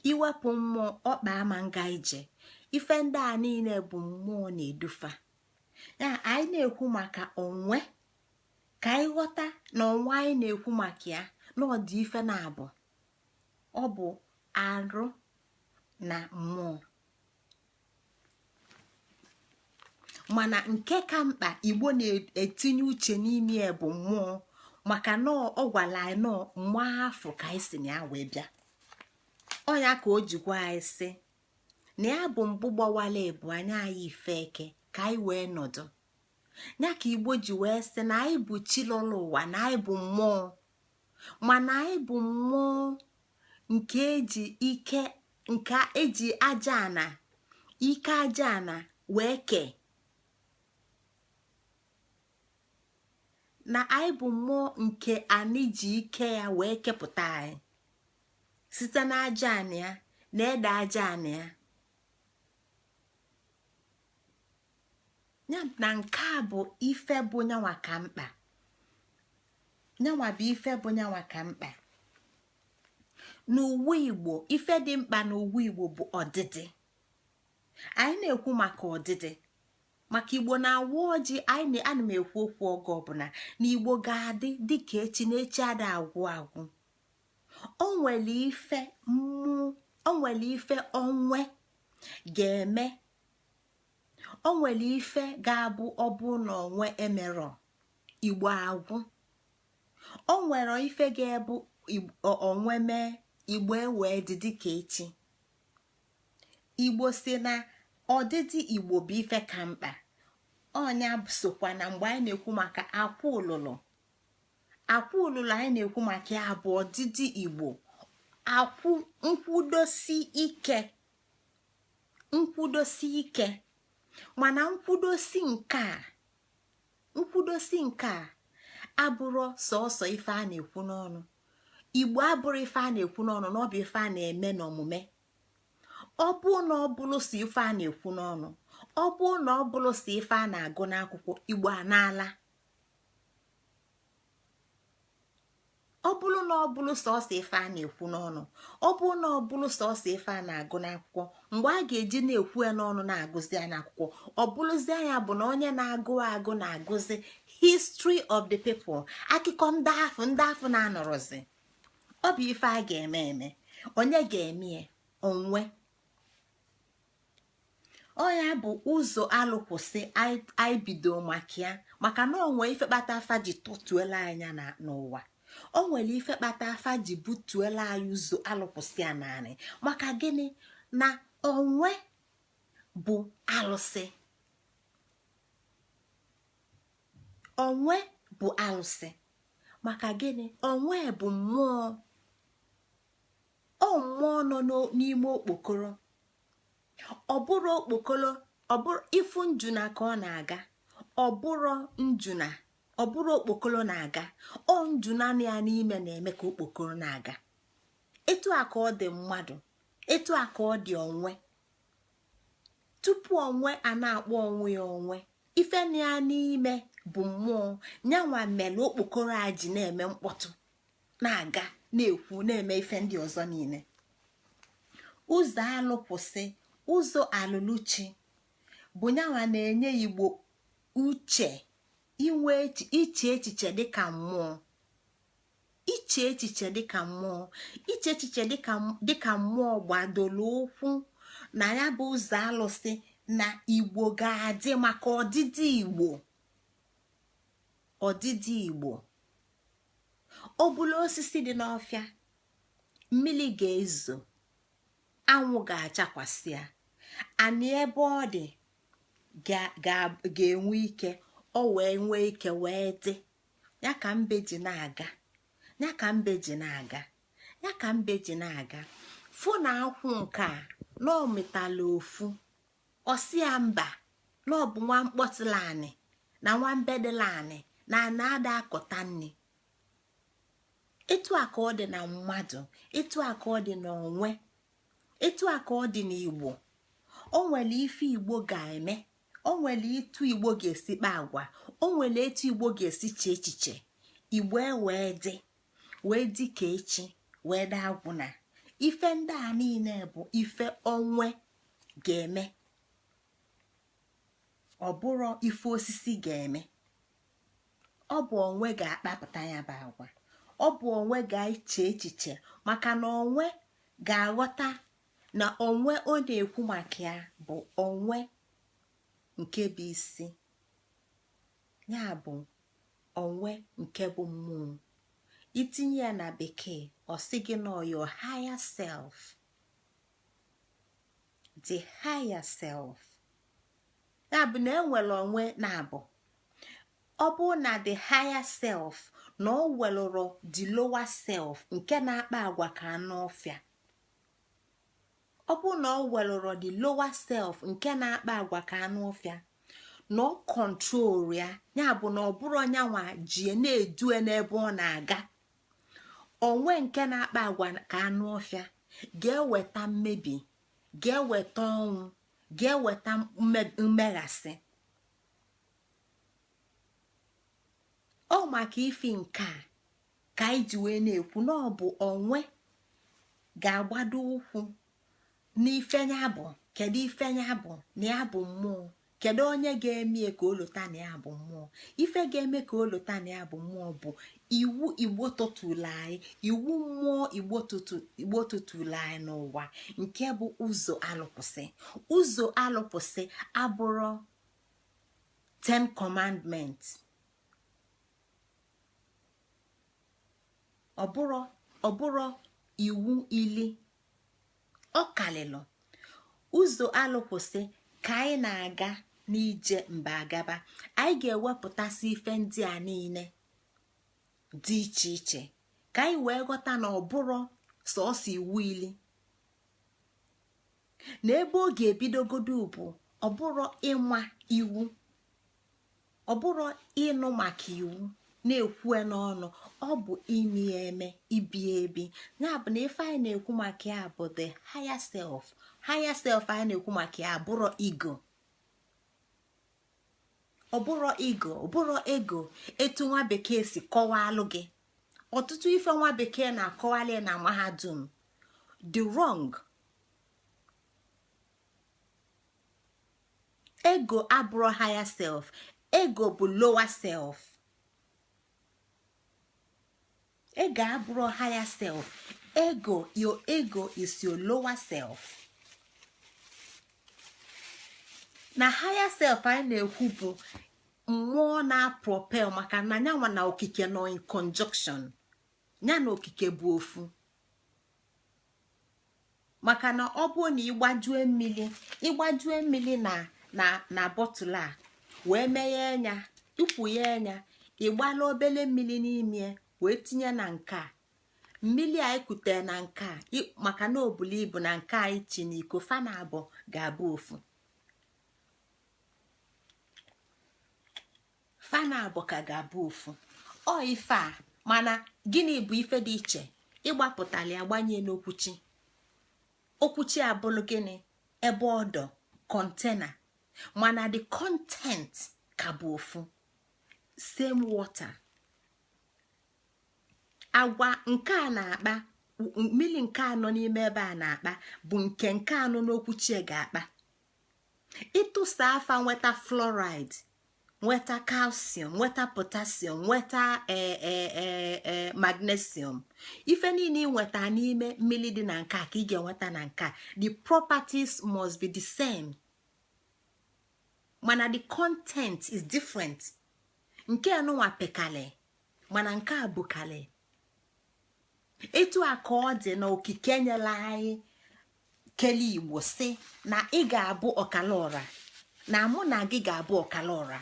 Iwepụ mmụọ, ọkpa ama nga ije. Ife ndị a niile bụ mmụọ na-edufa ya. Anyị na-ekwu maka onwe, ka anyị ghọta na onwe anyị na-ekwu maka ya na ọ dị ife naabọ. Ọ bụ arụ na mmụọ. Mana nke ka mkpa Igbo na-etinye uche n'ime ya bụ mmụọ, maka na ọ gwara anyị nọ mmụọ afụ ka anyị si na ya wee bịa. Ọ ya ka o ji gwa anyị sị na ya bụ mbụ gbawala ebu anya anyị ife eke ka anyị wee nọdụ ya. Ka Igbo ji wee sị na anyị bụ chi lọlọ ụwa, na anyị bụ mmụọ, mana anyị bụ mmụọ nke eji ike, nke eji aja ana, ike aja ana wee kee, na anyị bụ mmụọ nke anyị ji ike ya wee kepụta anyị site na aja anị ya na ede aja anị ya. Ya na nke a bụ ife bụ nyanwa ka mkpa, nyanwa bụ ife bụ nyanwa ka mkpa n'ụwa Igbo. Ife dị mkpa n'ụwa Igbo bụ ọdịdị. Anyị na-ekwu maka ọdịdị, maka Igbo na-awa ọjị. Anyị ana m ekwu okwu oge ọbụla na Igbo ga-adị dịka echi, na echi ada agwụ agwụ. O nwere ife mmụọ, O nwere ife onwe ga-eme. O nwere ife ga-abụ ọbụ na onwe emerọ, Igbo agwụ. O nwere ife ga-ebu onwe mee, Igbo ewee dị dịka echi. Igbo si na ọdịdị Igbo bụ ife ka mkpa. Ọnya sokwa na mgbe anyị na-ekwu maka akwa ụlụlụ, akwa ụlụlụ anyị na-ekwu maka ya bụ ọdịdị Igbo, akwụ nkwudosi ike, nkwudosi ike. Mana nkwudosi nke a abụrụ sọsọ ife a na-ekwu n'ọnụ. Igbo abụrụ ife a na-ekwu n'ọnụ, na ọ bụ ife a na-eme n'omume. Ọ bụ na ọ bụrụ sọ ife a na-ekwu n'ọnụ, ọ bụ na ọ bụrụ sọ ife a na-agụ n'akwụkwọ, Igbo anaala. Ọ bụrụ na ọ bụrụ sọsọ ife a na-ekwu n'ọnụ, ọ bụrụ na ọ bụrụ sọsọ ife a na-agụ n'akwụkwọ, mgbe a ga-eji na-ekwu ya n'ọnụ, na-agụzi ya n'akwụkwọ, ọ bụrụzi anya bụ na onye na-agụ agụ na-agụzi history of the people, akụkọ ndị afọ, ndị afọ na-anọrọzi. Ọ bụ ife a ga-eme eme. Onye ga-eme ya? Onwe. Ọ ya bụ ụzọ alụkwụsị anyị bido maka ya, maka na onwe ife kpata afa ji tụtuela anya n'ụwa. O nwere ife kpata afa ji butuela anyị ụzọ alụkwụsị a naanị. Maka gịnị? Na onwe bụ alụsị. Onwe bụ alụsị. Maka gịnị? Onwe bụ mmụọ. Ọ mmụọ nọ n'ime okpokoro. Ọ bụrụ okpokoro, ọ bụrụ ifu njuna ka ọ na-aga. Ọ bụrụ njuna, ọ bụrụ okpokoro na-aga. Ọ njuna na ya n'ime na-eme ka okpokoro na-aga. Etu a ka ọ dị mmadụ, etu a ka ọ dị onwe. Tupu onwe a na-akpọ onwe ya onwe, ife na ya n'ime bụ mmụọ nyanwa mere okpokoro a ji na-eme mkpọtụ, na-aga, na-ekwu, na-eme ife ndị ọzọ niile. Ụzọ alụkwụsị, ụzọ alụluchi bụ nyanwa na-enye Igbo uche inwe iche echiche dịka mmụọ, iche echiche dịka mmụọ, iche echiche dịka mmụọ gbadoro ụkwụ na ya bụ ụzọ alụsị na Igbo ga-adị maka ọdịdị Igbo. Ọdịdị Igbo, ọ bụla osisi dị n'ọfịa, mmiri ga-ezo, anwụ ga-achakwasị ya, anị ebe ọ dị ga-enwe ike, ọ wee nwee ike wee dị. Ya ka mbe ji na-aga, ya ka mbe ji na-aga, ya ka mbe ji na-aga, fụ na akwụ nke a na ọ mịtala ofu. Ọsị ya mba, na ọ bụ nwa mkpọtụla anị na nwa mbedịla anị na ana ada akọta nni. Etu a ka ọ dị na mmadụ, etu a ka ọ dị n'onwe, etu a ka ọ dị n'Igbo. O nwere ife Igbo ga-eme, o nwere etu Igbo ga-esi kpa agwa, o nwere etu Igbo ga-esi chee echiche, Igbo ewee dị, wee dị ka echi, wee daa agwụna. Ife ndị a niile bụ ife onwe ga-eme, ọ bụrụ ife osisi ga-eme. Ọ bụ onwe ga-akpapụta ya bụ agwa, ọ bụ onwe ga-eche echiche, maka na onwe ga-aghọta na onwe ọ na-ekwu maka ya bụ onwe nke bụ isi ya, bụ onwe nke bụ mmụọ. Itinye ya na Bekee, ọ sị gị nọ your higher self, the higher self. Ya bụ na enwere onwe na abụ. Ọ bụ na the higher self na ọ welụrụ the lower self nke na-akpa agwa ka anụ ọfịa, ọ bụ na ọ welụrụ the lower self nke na-akpa agwa ka anụ ọfịa, na ọ control ya, ya bụ na ọ bụrụ nyanwa ji na-edue n'ebe ọ na-aga, onwe nke na-akpa agwa ka anụ ọfịa ga-eweta mmebi, ga-eweta ọnwụ, ga-eweta mmeghasị. Ọ maka ifi nke a ka anyị ji wee na-ekwu na ọ bụ onwe ga-agbado ụkwụ n'ife ya bụ. Kedu ife ya bụ? Na ya bụ mmụọ, Kedu onye ga-eme ka olota na ya bụ mmụọ? Ife ga-eme ka olota na ya bụ mmụọ bụ iwu Igbo tụtụrụ anyị, iwu mmụọ Igbo tụtụrụ anyị n'ụwa, nke bụ ụzọ alụpụsị. Ụzọ alụpụsị abụrụ Ten Commandments, ọbụrụ iwu ili, ọ kalịlụ. Ụzọ alụkwụsị ka anyị na-aga n'ije mba agaba, anyị ga-ewepụtasị ife ndị a niile dị iche iche ka anyị wee ghọta na ọ bụrụ sọọsọ iwu ili, na ebe ọ ga-ebidogodo bụ ọ bụrụ ịma iwu, ọ bụrụ ịnụ maka iwu na-ekwu n'ọnụ, ọ bụ ime eme, ibi ebi. Ya bụ na ife anyị na-ekwu maka ya bụ the higher self. Higher self anyị na-ekwu maka ya bụrụ ego, ọ bụrụ ego, ọ bụrụ ego etu nwa bekee si kọwalụ gị. Ọtụtụ ife nwa bekee na-akọwali na mahadum the wrong. Ego abụrụ higher self, ego bụ lower self. Ego abụrụ higher self, ego, your ego is your lower self. Na higher self anyị na-ekwu bụ mmụọ na-propel, maka na nyanwa na okike nọ in conjunction, ya na okike bụ ofu. Maka na ọ bụrụ na ịgbajue mmiri, ịgbajue mmiri na bọtụlụ a wee meghee nya, ikwughe nya, ịgbala obele mmiri n'ime wee tinye na nke a, mmiri a ekutere na nke a, maka na obulu ibu na nke a ichi na iko fa na abụọ ga-abụ ofu, fa na abụọ ka ga-abụ ofu. Ọ ife a, mana gịnị bụ ife dị iche? Ịgbapụtala ya gbanye n'okwuchi, okwuchi abụlụ gịnị? Ebe ọdọ container, mana the content ka bụ ofu, same water. Agwa nke a na-akpa, mmiri nke anọ n'ime ebe a na-akpa bụ nke nke anọ n'okwuchi ga-akpa. Ịtụsa afa nweta fluoride, nweta calcium, nweta potassium, nweta magnesium, ife niile ị nweta n'ime mmiri dị na nke a ka ị ga-enweta na nke a. The properties must be the same, mana the content is different. Nke nụnwa pekali, mana nke a bụkali. Etu a ka ọ dị na okike nyela anyị kele Igbo si na ị ga-abụ ọkala ọra, na mụ na gị ga-abụ ọkala ọra,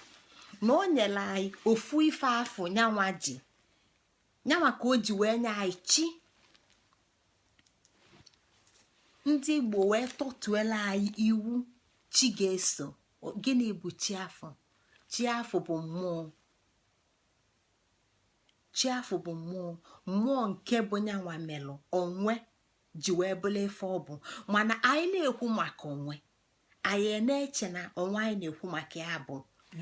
na o nyere anyị ofu ife afụ nyanwa ji nyanwa ka o ji wee nye anyị chi. Ndị Igbo wee tọtuela anyị iwu chi ga-eso. Gịnị bụ chi afụ? Chi afụ bụ mmụọ. Chi afụ bụ mmụọ, mmụọ nke bụ nyanwa melụ onwe ji wee bụrụ ife ọ bụ. Mana anyị na-ekwu maka onwe anyị, na-eche na onwe anyị na-ekwu maka ya bụ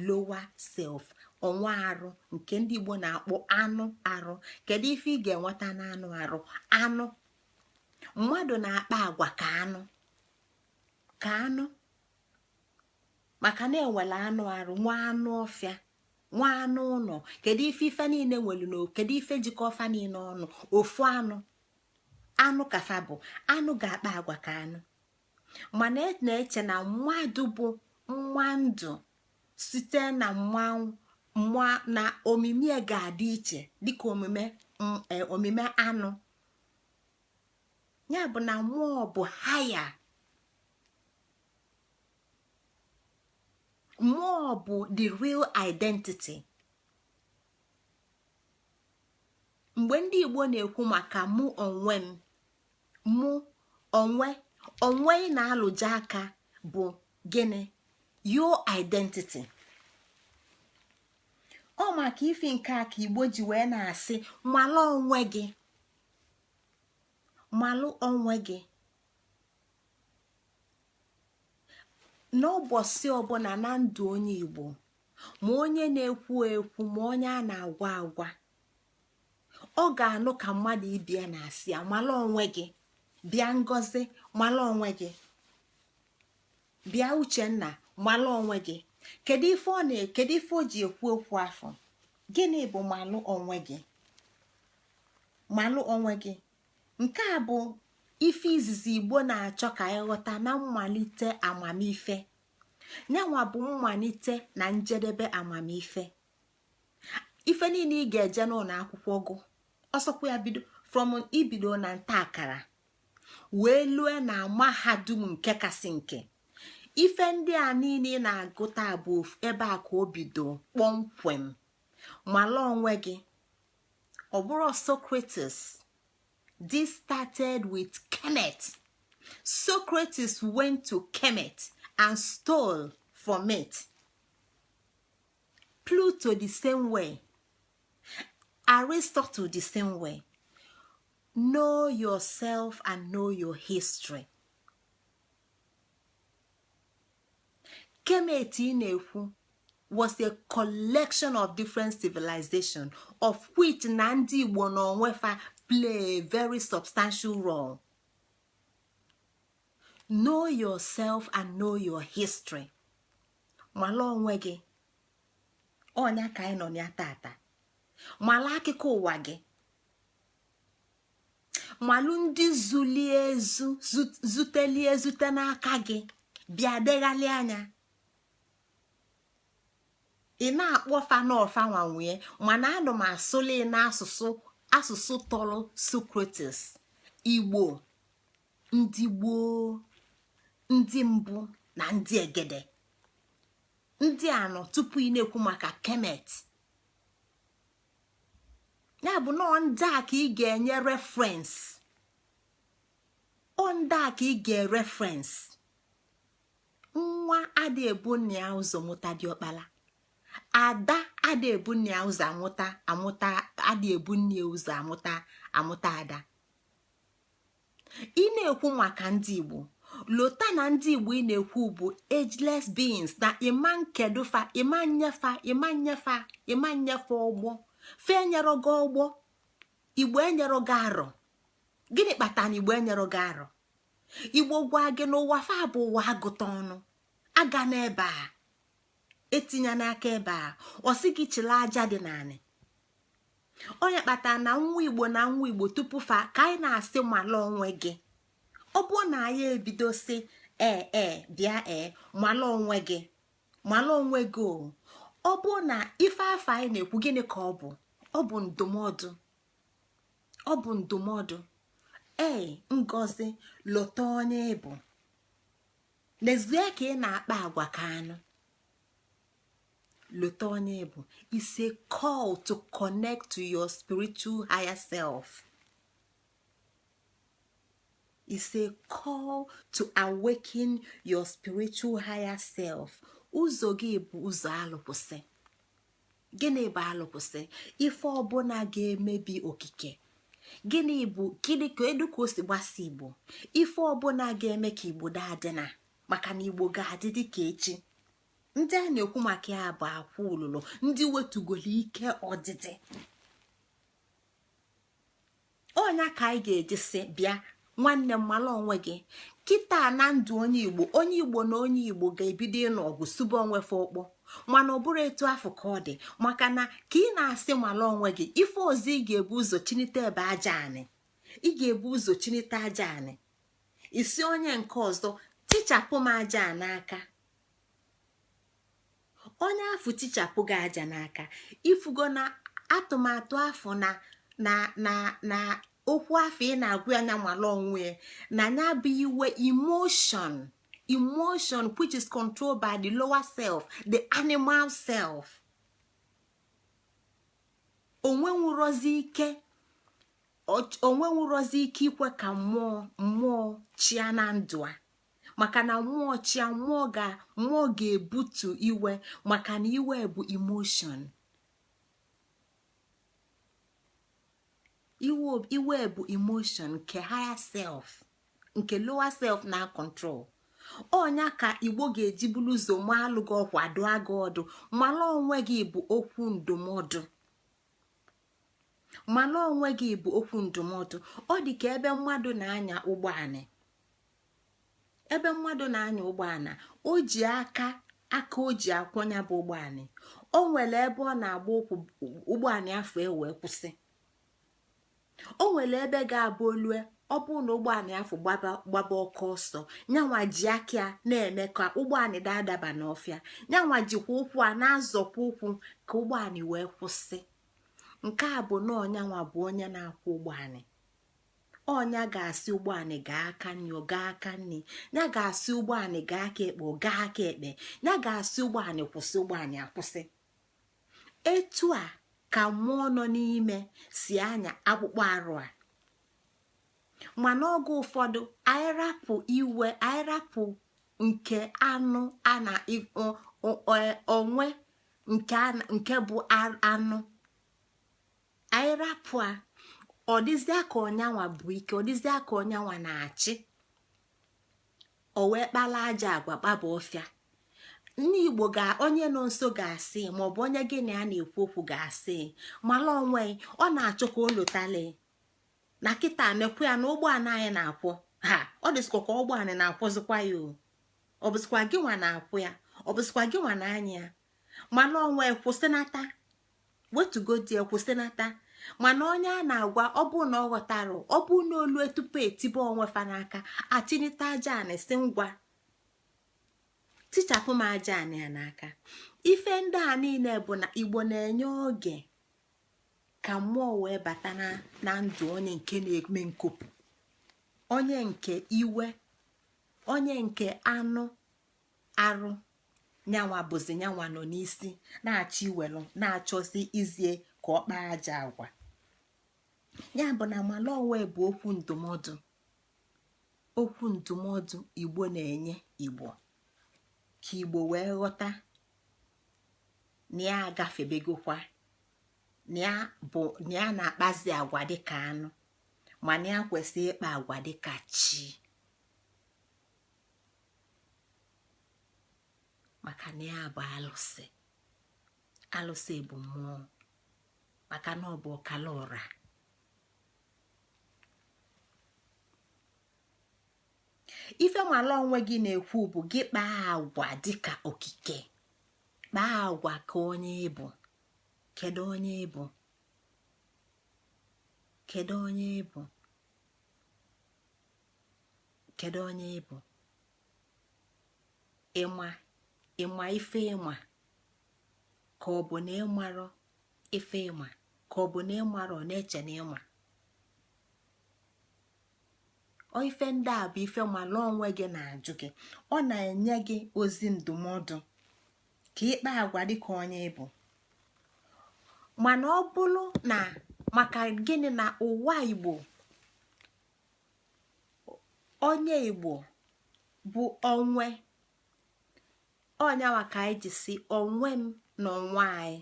lower self, onwe arụ nke ndị Igbo na-akpọ anụ arụ. Kedu ife ị ga-enweta na anụ arụ? Anụ mmadụ na-akpa agwa ka anụ, ka anụ, maka na enwere anụ arụ, nwa anụ ọfịa, nwa anụ ụlọ. Kedu ife ife niile nwere na kedu ife jikọ ọfa niile ọnụ? Ofu anụ, anụ kafa bụ anụ ga-akpa agwa ka anụ. Mana na-eche na mmadụ bụ nwa ndụ site na mmụọ na omimi ga-adị iche dịka omume omume anụ. Ya bụ na mmụọ bụ higher, mmụọ bụ the real identity. Mgbe ndị Igbo na-ekwu maka mụ onwe m, mụ onwe, onwe ị na-alụje aka bụ gịnị? Your identity. Ọ maka ife nke a ka Igbo ji wee na-asị malụ onwe gị, malụ onwe gị. N'ụbọchị ọbụla na ndụ onye Igbo, ma onye na-ekwu ekwu ma onye a na-agwa agwa, ọ ga-anụ ka mmadụ ibe ya na-asị ya malụ onwe gị. Bịa Ngozi, malụ onwe gị. Bịa Uchenna, malụ onwe gị. Kedu ife ọ na, kedu ife o ji ekwu okwu afọ? Gịnị bụ malụ onwe gị? Malụ onwe gị, nke a bụ ife izizi Igbo na-achọ ka anyị ghọta na mmalite amamife. Nyanwa bụ mmalite na njedebe amamife. Ife niile ị ga-eje n'ụlọ akwụkwọ gụ, ọsọkwa ya bido from ibido na nta akara wee lue na mahadum nke kasị nke, ife ndị a niile ị na-agụta bụ ebe a ka o bido kpọmkwem: mala onwe gị. Ọ bụrụ Socrates, this started with Kemet. Socrates went to Kemet and stole from it. Plato the same way, Aristotle the same way. Know yourself and know your history. Kemet ị na-ekwu was a collection of different civilization, of which na ndị Igbo na onwefa play a very substantial role. Know yourself and know your history. Mala onwe gị. Ọnya ka anyị nọ ya tata. Mala akụkọ ụwa gị, malụ ndị zulie ezu, zutelie ezute n'aka gị, bịa deghalị anya. Ị na-akpọ fa n'ọfa nwanwee, mana anụ m asụli n'asụsụ, asụsụ tọrọ Socrates. Igbo, ndị gboo, ndị mbụ na ndị egede, ndị anọ tupu ị na-ekwu maka Kemet. Ya bụ nọọ ndị a ka ị ga-enye reference, ọ ndị a ka ị ga-reference. Nwa ada ebu nna ya ụzọ mụta diọkpala, ada ada ebu nna ya ụzọ amụta amụta, ada ebu nne ya ụzọ amụta amụta ada. Ị na-ekwu maka ndị Igbo, lota na ndị Igbo ị na-ekwu bụ ageless beings, na ịma nkedufa, ịma nnyefa, ịma nnyefa, ịma nnyefe ọgbọ fe enyero gị ọgbọ. Igbo enyero gị arọ. Gịnị kpatara na Igbo enyero gị arọ? Igbo gwa gị n'ụwa fa bụ ụwa agụta ọnụ aga n'ebe a, etinye n'aka ebe a, ọ sị gị chịla aja dị naanị. Onye kpatara na nwa Igbo na nwa Igbo tupu fa ka anyị na-asị mala onwe gị. Ọ bụrụ na anyị ebido sị ee ee, bịa, ee, mala onwe gị, mala onwe gị o, ọ bụ na ife afọ anyị na-ekwu, gịnị ka ọ bụ? Ọ bụ ndụmọdụ, ọ bụ ndụmọdụ. Ee, Ngozi, lọta onye ịbụ. N'ezie ka ị na-akpa agwa ka anụ. Lọta onye ịbụ is a call to connect to your spiritual higher self. Is a call to awaken your spiritual higher self. Ụzọ gị bụ ụzọ alụkwụsị. Gịnị bụ alụkwụsị? Ife ọbụla ga-emebi okike. Gịnị bụ, gịnị ka edu ka o si gbasa Igbo? Ife ọbụla ga-eme ka Igbo daadịna, maka na Igbo ga-adị dị ka echi. Ndị a na-ekwu maka ya bụ akwa ụlụlụ, ndị wetugolo ike ọdịdị. Ọnya ka anyị ga-eji sị bịa, nwanne m, mara onwe gị. Kịta na ndụ onye Igbo, onye Igbo na onye Igbo ga-ebido ịnụ ọgụ, suba onwe fe ụkpọ. Mana ọ bụrụ etu afọ ka ọ dị, maka na ka ị na-asị mara onwe gị, ife ọzọ ị ga-ebu ụzọ chinite ebe aja anị, ị ga-ebu ụzọ chinite aja anị. Isi onye nke ọzọ, tichapụ m aja a n'aka. Onye afụ tichapụ gị aja n'aka, ifugo na atụmatụ afọ na na na na okwu afọ ị na-agwa ya anya mala onwe ya na ya bụ iwe, emotion, emotion which is controlled by the lower self, the animal self. Onwe nwụrọzi ike, onwe nwụrọzi ike ikwe ka mmụọ chia na ndụ a, maka na mmụọ chia, mmụọ ga-ebutu iwe, maka na iwe bụ emotion. Iwe bụ emotion nke higher self, nke lower self na control. Ọnya ka Igbo ga-eji buru ụzọ malụ gị ọkwa, dụọ gị ọdụ. Mala onwe gị bụ okwu ndụmọdụ. Mala onwe gị bụ okwu ndụmọdụ. Ọ dị ka ebe mmadụ na-anya ụgbọala, ebe mmadụ na-anya ụgbọala, o ji aka Aka o ji akwọnya bụ ụgbọanị, o nwere ebe ọ na-agba ụkwụ, ụgbọanị afọ ewee kwụsị. O nwere ebe ga-abụ olue, ọ bụrụ na ụgbọanị afọ gbaba ọkọ ọsọ, nyanwa ji aka ya na-eme ka ụgbọanị da-adaba n'ọfịa. Nyanwa jikwa ụkwụ a na-azọkwa ụkwụ ka ụgbọanị wee kwụsị. Nke a bụ na ọnyanwa bụ onye na-akwọ ụgbọanị. Ọnya ga-asị ụgbọanị gaa aka nri, ọ gaa aka nri. Ya ga-asị ụgbọanị gaa aka ekpe, ọ gaa aka ekpe. Ya ga-asị ụgbọanị kwụsị, ụgbọanị akwụsị. Etu a ka mmụọ nọ n'ime si anya akpụkpọ arụ a. Mana oge ụfọdụ anyị rapụ iwe, anyị rapụ nke anụ a na onwe nke bụ anụ, anyị rapụ a, ọ dịzịa ka ọnyanwa bụ ike, ọ dịzịa ka ọnyanwa na-achị. O wee kpala aja agwa, kpaba ọfịa. Ndị Igbo ga onye nọ nso ga-asị, maọbụ onye gị na ya na-ekwu okwu ga-asị, mala onwe ọ na-achọ ka o lotali na kịta nekwu ya na ụgbọala anyị na-akwọ ha. Ọ dịzikwa ka ụgbọala na-akwọzikwa ya. O ọ bụzikwa gị nwa na-akwụ ya? Ọ bụzikwa gị nwa na-anya ya? Mana onwe kwụsịnata, wetugodie, kwụsịnata. Mana onye a na-agwa, ọ bụ na ọ ghọtara, ọ bụ na olu tupu etibe onwe fa n'aka, achinite aja anị, si ngwa, tichapụ m aja anị ya n'aka. Ife ndị a niile bụ na Igbo na-enye oge ka mmụọ wee bata na ndụ onye nke na-eme nkopụ, onye nke iwe, onye nke anụ arụ nyanwa bụzi nyanwa nọ n'isi, na-achọ iwelu, na-achọzi izie ka ọ kpaa aja agwa. Ya bụ na mala onwe bụ okwu ndụmọdụ, okwu ndụmọdụ Igbo na-enye Igbo ka Igbo wee ghọta na ya agafebegokwa, na ya bụ na ya na-akpazi agwa dịka anụ, mana ya kwesịrị ịkpa agwa dịka chi, maka na ya bụ alụsị. Alụsị bụ mmụọ, maka na ọ bụ ọkala ụra. Ife mala onwe gị na-ekwu bụ gị kpaa agwa dịka okike, kpaa agwa ka onye ịbụ. Kedu onye ịbụ? Kedu onye ịbụ? Kedu onye ịbụ? Ịma ịma ife ịma, ka ọ bụ na ịmarọ ife ịma, ka ọ bụ na ịmarọ na-eche na ịma? Ife ndị a bụ ife mala onwe gị na-ajụ gị. Ọ na-enye gị ozi ndụmọdụ ka ịkpa agwa dịka onye ịbụ. Mana ọ bụrụ na maka gịnị na ụwa Igbo, onye Igbo bụ onwe ọnyanwa, ka anyị ji si onwe m na onwe anyị,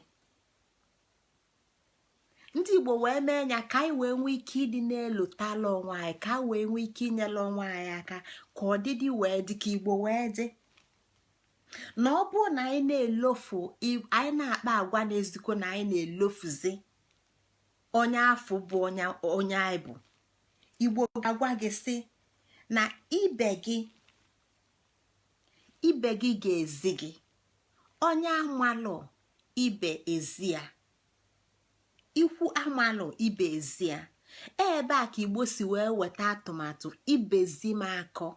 ndị Igbo wee mee ya ka anyị wee nwee ike ịdị na-elotala onwe anyị, ka a wee nwee ike inyela onwe anyị aka, ka ọdịdị wee dị, ka Igbo wee dị. Na ọ bụrụ na anyị na-elofu, anyị na-akpa agwa na-ezikọ na anyị na-elofuzi onye afọ bụ onye anyị bụ. Igbo ga-agwa gị sị na ibe gị, ibe gị ga-ezi gị. Onye amalụ ibe ezi ya, ikwu amalụ ibe ezi ya. Ebe a ka Igbo si wee weta atụmatụ ibezi m akọ.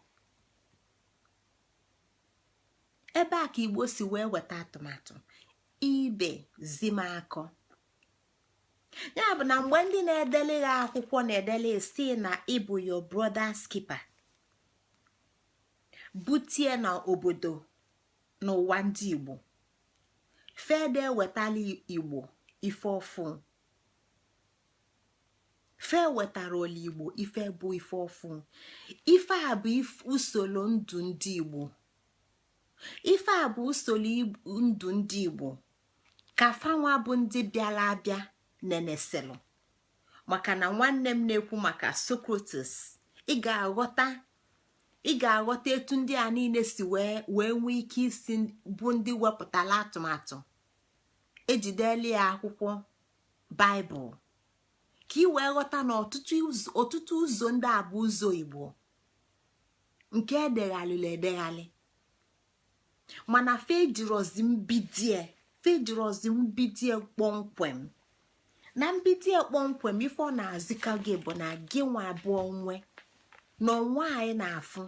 Ebe a ka Igbo si wee weta atụmatụ ibe zi m akọ. Ya bụ na mgbe ndị na-edele ya akwụkwọ na-edele si na ịbụ your brother's keeper, butie na obodo n'ụwa ndị Igbo fede ewetala Igbo ife ọfụ, fe wetara ola Igbo ife bụ ife ọfụ. Ife a bụ usoro ndụ ndị Igbo. Ife a bụ usoro ndụ ndị Igbo ka fanwa bụ ndị bịara abịa neneselụ. Maka na nwanne m na-ekwu maka Socrates, ị ga-aghọta, ị ga-aghọta etu ndị a niile si wee wee nwee ike isi bụ ndị wepụtara atụmatụ ejidela ya akwụkwọ Baịbụl, ka ị wee ghọta na ọtụtụ ụzọ ndị a bụ ụzọ Igbo nke edeghalịla edeghalị. Mana fejirozi mbidie, fejirozi mbidie kpọmkwem. Na mbidie kpọmkwem, ife ọ na-azịka gị bụ na gị nwa abụọ nwe na onwe anyị na-afụ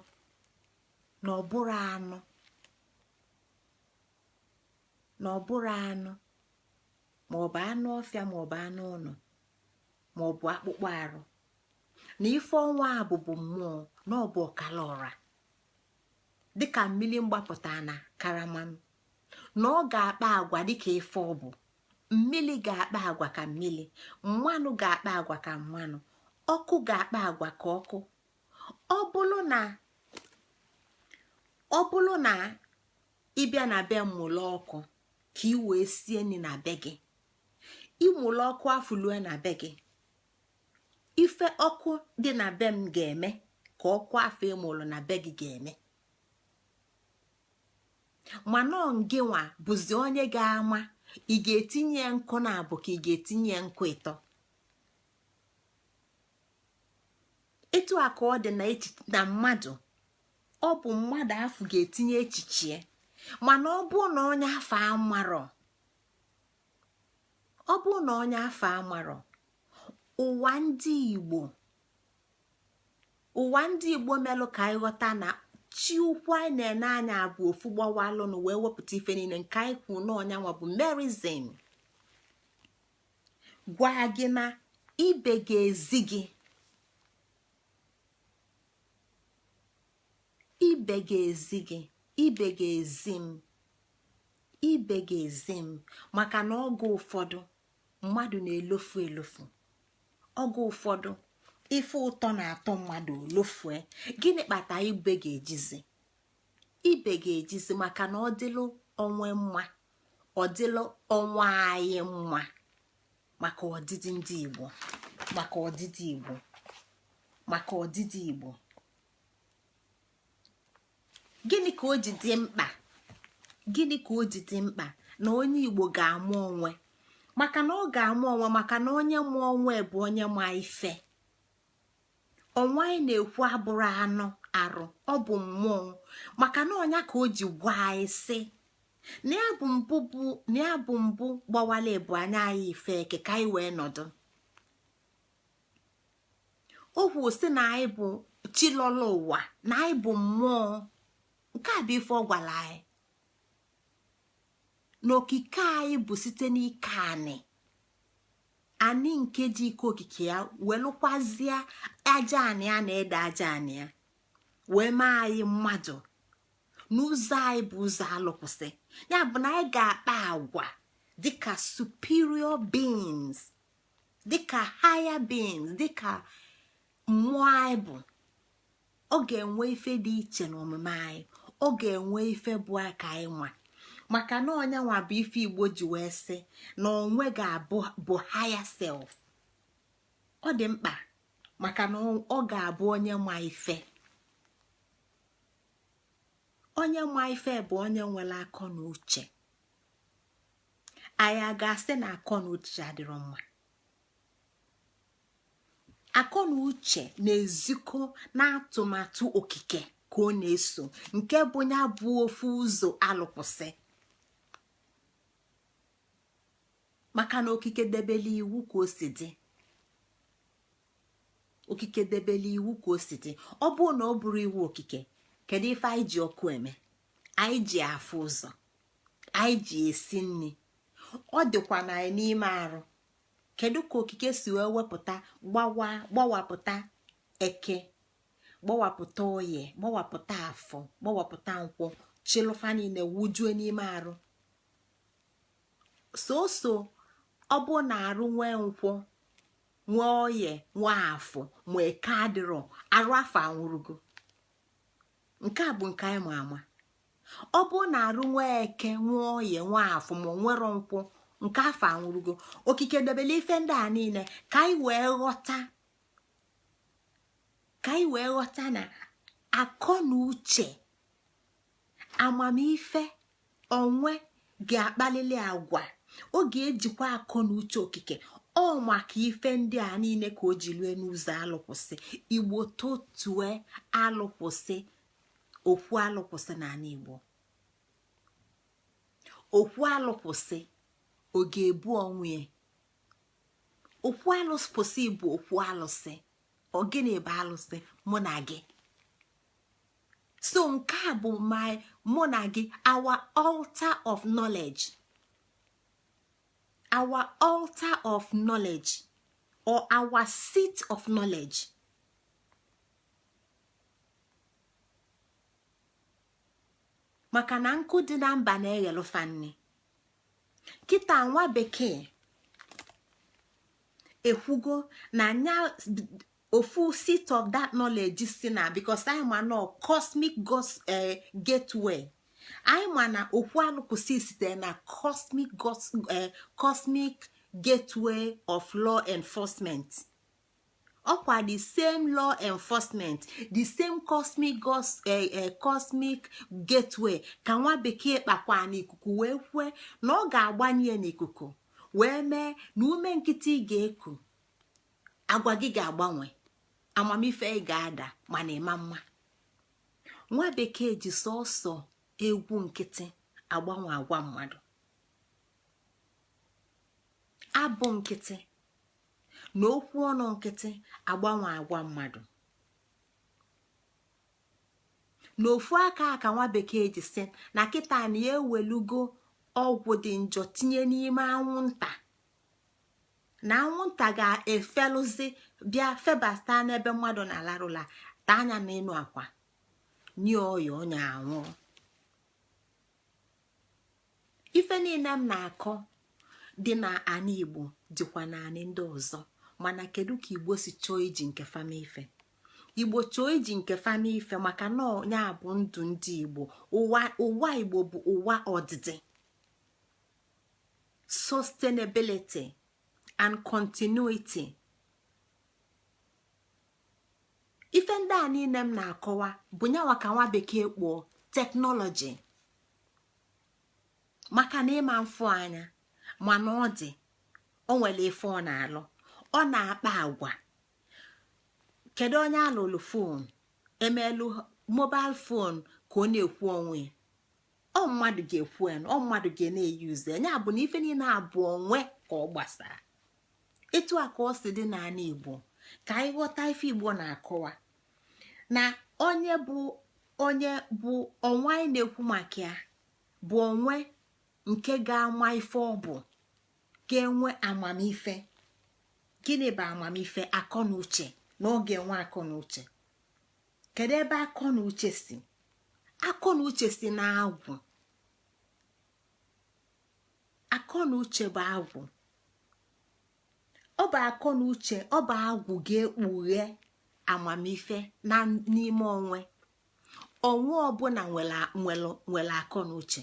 na ọ bụrụ anụ, na ọ bụrụ anụ, maọbụ anụ ọfịa, maọbụ anụ ụlọ, maọbụ akpụkpọ arụ, na ife ọnwa a bụbụ mmụọ, na ọ bụ ọkala ọra, dịka mmiri mgbapụta na karama m, na ọ ga-akpa agwa dịka ife ọ bụ. Mmiri ga-akpa agwa ka mmiri, mmanụ ga-akpa agwa ka mmanụ, ọkụ ga-akpa agwa ka ọkụ. Ọ bụrụ na ịbịa na be mụlụ ọkụ ka ị wee sie nri na be gị, ịmụlụ ọkụ afụlue na be gị, ife ọkụ dị na be m ga-eme ka ọkụ afọ ịmụlụ na be gị ga-eme. Mana ngị nwa bụzi onye ga-ama ị ga-etinye nkụ na abụ ka ị ga-etinye nkụ ịtọ. Etu a ka ọ dị na mmadụ. Ọ bụ mmadụ afụ ga-etinye echiche, mana ọ bụ na onye afọ amarọ, ọ bụ na onye afọ amarọ ụwa ndị Igbo. Ụwa ndị Igbo melụ ka anyị ghọta na chi ukwu anyị na-ene anya bụ ofu gbawalụnụ wee wepụta ife niile nke anyị kwu na ọnyanwa bụ merism. Gwa gị na ibe ga-ezi gị, ibe ga-ezi gị, ibe ga-ezi m, ibe ga-ezi m. Maka na oge ụfọdụ mmadụ na-elofu elofu, oge ụfọdụ ife ụtọ na-atọ mmadụ olofue. Gịnị kpata ibe ga-ejizi? Ibe ga-ejizi maka na ọ dịlụ onwe mma, ọ dịlụ onwe anyị mma, maka ọdịdị ndị Igbo, maka ọdịdị Igbo, maka ọdịdị Igbo. Gịnị ka o ji dị mkpa? Gịnị ka o ji dị mkpa na onye Igbo ga-amụ onwe? Maka na ọ ga-amụ onwe, maka na onye mụọ onwe bụ onye ma ife. Onwe anyị na-ekwu abụrụ anụ arụ, ọ bụ mmụọ. Maka na ọnya ka o ji gwa anyị sị na ya bụ mbụ, bụ na ya bụ mbụ gbawala ebu anya anyị ife eke ka anyị wee nọdụ. O kwu sị na anyị bụ chi lọlọ ụwa, na anyị bụ mmụọ. Nke a bụ ife ọ gwara anyị, na okike anyị bụ site n'ike anị, anị nke ji ike okike ya welụkwazie aja anị ya na ede aja anị ya wee mee anyị mmadụ. N'ụzọ anyị bụ ụzọ alụkwụsị ya bụ na anyị ga-akpa agwa dịka superior beings, dịka higher beings, dịka mmụọ anyị bụ. Ọ ga-enwe ife dị iche n'omume anyị, ọ ga-enwe ife bụ aka anyị nwa, maka na ọnya nwa bụ ife Igbo ji wee sị na onwe ga-abụ bụ higher self. Ọ dị mkpa maka na ọ ga-abụ onye ma ife. Onye ma ife bụ onye nwere akọ na uche. Anyị a ga-asị na akọ na uche adịrọ mma? Akọ na uche na-ezikọ n'atụmatụ okike ka ọ na-eso, nke bụ ya bụ ofu ụzọ alụkwụsị, maka na okike debele iwu ka o si dị. Okike debele iwu ka o si dị. Ọ bụrụ na ọ bụrụ iwu okike, kedu ife anyị ji ọkụ eme, anyị ji afụ ụzọ, anyị ji esi nri? Ọ dịkwa na anyị n'ime arụ. Kedu ka okike si wee wepụta, gbawa, gbawapụta eke, gbawapụta oye, gbawapụta afọ, gbawapụta nkwọ, chịlụfa niile wujue n'ime arụ? Soso ọ bụ na arụ nwee nkwọ, nwee oye, nwee afọ, ma eke adịrọ, arụ afọ anwụrụgo. Nke a bụ nke anyị ma ama. Ọ bụ na arụ nwee eke, nwee oye, nwee afọ, ma nwere nkwọ, nke afọ anwụrụgo. Okike debele ife ndị a niile ka anyị wee ghọta, ka anyị wee ghọta na akọ na uche, amamife onwe ga-akpalili agwa. Ọ ga-ejikwa akọ na uche okike ọ maka ife ndị a niile ka o ji lue n'ụzọ alụkwụsị. Igbo totue alụkwụsị, okwu alụkwụsị n'ala Igbo. Okwu alụ kwụsị, ọ ga-ebu onwe ya. Okwu alụ kwụsị bụ okwu alụsị. Ọ gịnị bụ alụsị? Mụ na gị. So nke a bụ my, mụ na gị, our altar of knowledge, our altar of knowledge or our seat of knowledge. Maka na nkụ dị na mba na-eghelu fa nni. Kịta nwa bekee ekwugo na nya ofu seat of that knowledge si na, because anyị ma na cosmic gateway, anyị ma na okwu alụkwụsị site na cosmic gateway of law enforcement. Ọkwa the same law enforcement, the same cosmic gateway ka nwa bekee kpakwa n'ikuku wee kwue na ọ ga-agbanye n'ikuku wee mee na ume nkịtị ị ga-eku, agwa gị ga-agbanwe, amamife ị ga-ada, mana ịma mma. Nwa bekee ji sọsọ egwu nkịtị agbanwe agwa mmadụ, abụ nkịtị na okwu ọnụ nkịtị agbanwe agwa mmadụ. N'ofu aka ka nwa bekee ji sị na kịta na ya ewelugo ọgwụ dị njọ tinye n'ime anwụnta, na anwụnta ga-efelụzi bịa febata n'ebe mmadụ na-alarụla, taa anya n'elu akwa, nye ọya, onye anwụrụ. Ife niile m na-akọ dị na anị Igbo dịkwa n'anị ndị ọzọ, mana kedu ka Igbo si chọọ iji nke fa mee ife? Igbo chọọ iji nke fa mee ife maka na ya bụ ndụ ndị Igbo. Ụwa Igbo bụ ụwa ọdịdị, sustainability and continuity. Ife ndị a niile m na-akọwa bụ nyanwa ka nwa bekee kpọọ technology, maka na ịma mfụ anya, mana ọ dị, o nwere ife ọ na-alụ, ọ na-akpa agwa. Kedu onye alụlụ phone, emelu mobile phone ka ọ na-ekwu onwe? Ọ mmadụ ga-ekwu ya, ọ mmadụ ga na-eyuzu ya. Bụ na ife niile abụ onwe ka ọ gbasara. Etu a ka ọ si dị n'ala Igbo. Ka anyị ghọta ife Igbo na-akọwa na onye bụ onye bụ onwe anyị na-ekwu maka ya bụ onwe nke ga-ama ife ọ bụ, ga-enwe amamife. Gịnị bụ amamife? Akọ na uche. Na ọ ga-enwe akọ na uche. Kedu ebe akọ na uche si? Akọ na uche si na agwụ. Akọ na uche bụ agwụ. Ọ bụ akọ na uche, ọ bụ agwụ ga-ekpughe amamife na n'ime onwe. Onwe ọbụla nwere akọ na uche,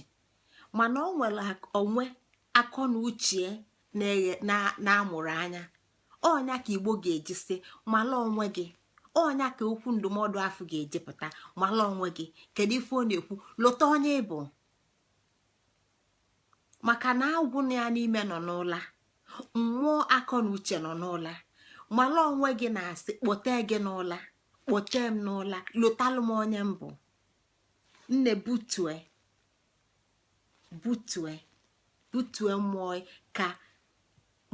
mana ọ nwere onwe akọ na uche na-amụrụ anya. Ọnya ka Igbo ga-eji sị mala onwe gị. Ọnya ka okwu ndụmọdụ afụ ga-eji pụta, mala onwe gị. Kedu ife ọ na-ekwu? Lụta onye ịbụ, maka na agwụ na ya n'ime nọ n'ụla, mmụọ akọ na uche nọ n'ụla. Mala onwe gị na-asị kpọte gị n'ụla, kpọte m n'ụla, lụtalụ m onye m bụ. Nne, butue butue butue mmụọ ka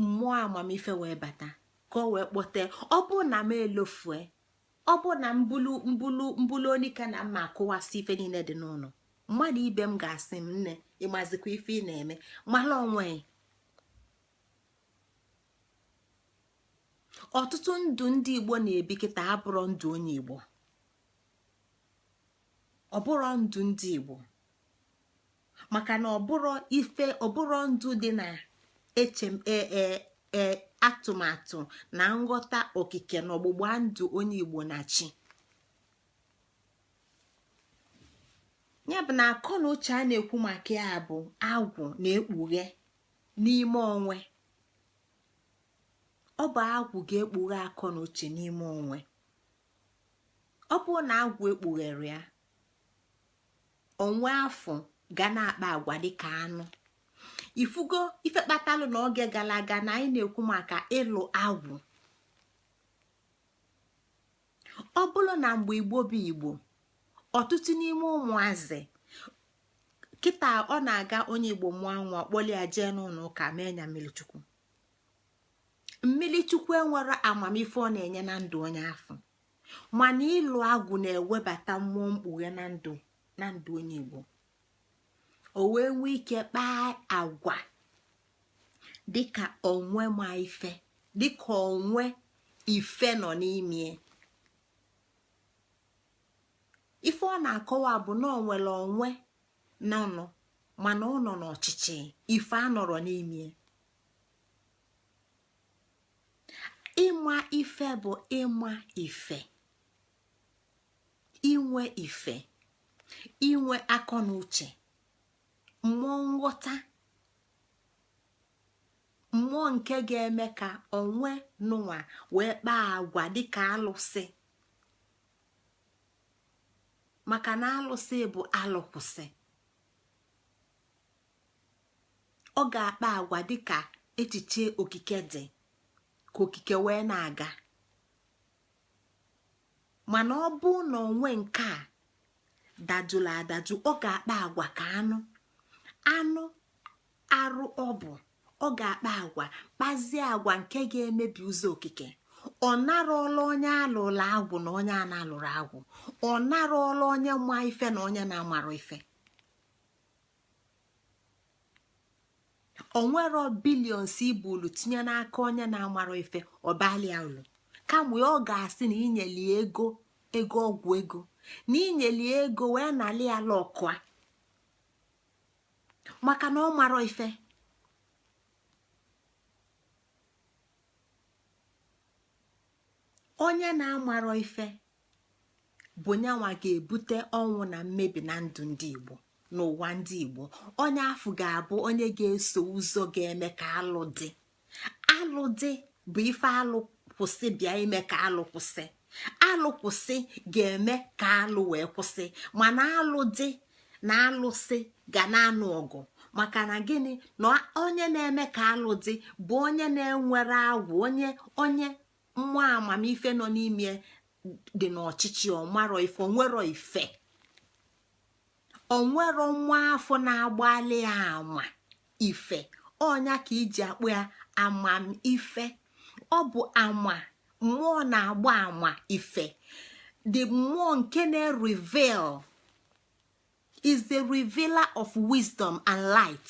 mmụọ amamife wee bata, ka ọ wee kpọte. Ọ bụ na m elofue, ọ bụ na mbulu mbulu mbulu onika na mma akụwasị ife niile dị n'ụlọ, mmadụ ibe m ga-asị m, nne, ịmazikwa ife ị na-eme? Mala onwe. Ọtụtụ ndụ ndị Igbo na-ebi kịta abụrọ ndụ onye Igbo, ọ bụrọ ndụ ndị Igbo, maka na ọbụrọ ife, ọbụrọ ndụ dị na eche e atụmatụ na nghọta okike na ọgbụgba ndụ onye Igbo na chi ya. Bụ na akọ na uche a na-ekwu maka ya bụ agwụ na-ekpughe n'ime onwe. Ọ bụ agwụ ga-ekpughe akọ na uche n'ime onwe. Ọ bụrụ na agwụ ekpughere ya, onwe afụ ga na-akpa agwa dịka anụ. Ifugo ife kpatalụ na oge gara aga na anyị na-ekwu maka ịlụ agwụ. Ọ bụrụ na mgbe Igbo bụ Igbo, ọtụtụ n'ime ụmụazị Kịta ọ na-aga onye Igbo mụọ nwa, kpọlie ya jee n'ụlọ ụka mee ya mmirichukwu. Mmirichukwu enwere amamife ọ na-enye na ndụ onye afụ, mana ịlụ agwụ na-ewebata mmụọ mkpughe na ndụ onye Igbo, o wee nwee ike kpaa agwa dịka onwe ma ife, dịka onwe ife nọ n'ime ife. Ọ na-akọwa bụ na ọ nwere onwe nọnụ, mana ọ nọ n'ọchịchị ife anọrọ n'ime. Ịma ife bụ ịma ife, inwe ife, inwe akọ na uche, mmụọ nghọta, mmụọ nke ga-eme ka onwe nụnwa wee kpaa agwa dịka alụsị, maka na alụsị bụ alụkwụsị. Ọ ga-akpa agwa dịka echiche okike dị, ka okike wee na-aga. Mana ọ bụ na onwe nke a dajụrụ adajụ, ọ ga-akpa agwa ka anụ anụ arụ. Ọ bụ ọ ga-akpa agwa, kpazie agwa nke ga-emebi ụzọ okike. Ọ narọla onye alụrụ agwụ na onye a na-alụrụ agwụ, ọ narọla onye ma ife na onye na-amarọ ife. O nwero billions ibulu tinye n'aka onye na-amarọ ife, ọbalịa ulu. Kama ọ ga-asị na inyeli ego, ego ọgwụ ego, na inyeli ego wee nali ya lọkụa, maka na ọ marọ ife. Onye na-amarọ ife bụ nyanwa ga-ebute ọnwụ na mmebi na ndụ ndị Igbo n'ụwa ndị Igbo. Onye afụ ga-abụ onye ga-eso ụzọ ga-eme ka alụ dị. Alụ dị bụ ife alụ kwụsị bịa ime ka alụ kwụsị. Alụ kwụsị ga-eme ka alụ wee kwụsị. Mana alụ dị na alụsị ga na-anụ ọgụ. Maka na gịnị? Na onye na-eme ka alụ dị bụ onye na-enwere agwụ, onye onye mmụọ amamife nọ n'ime dị n'ọchịchị. Ọmarọ ife, onwero ife, onwero nwa afọ na-agbalị ya ama ife. Ọnya ka iji akpọ ya amamife. Ọ bụ ama mmụọ na-agba ama ife. The mmụọ nke na-reveal is the revealer of wisdom and light.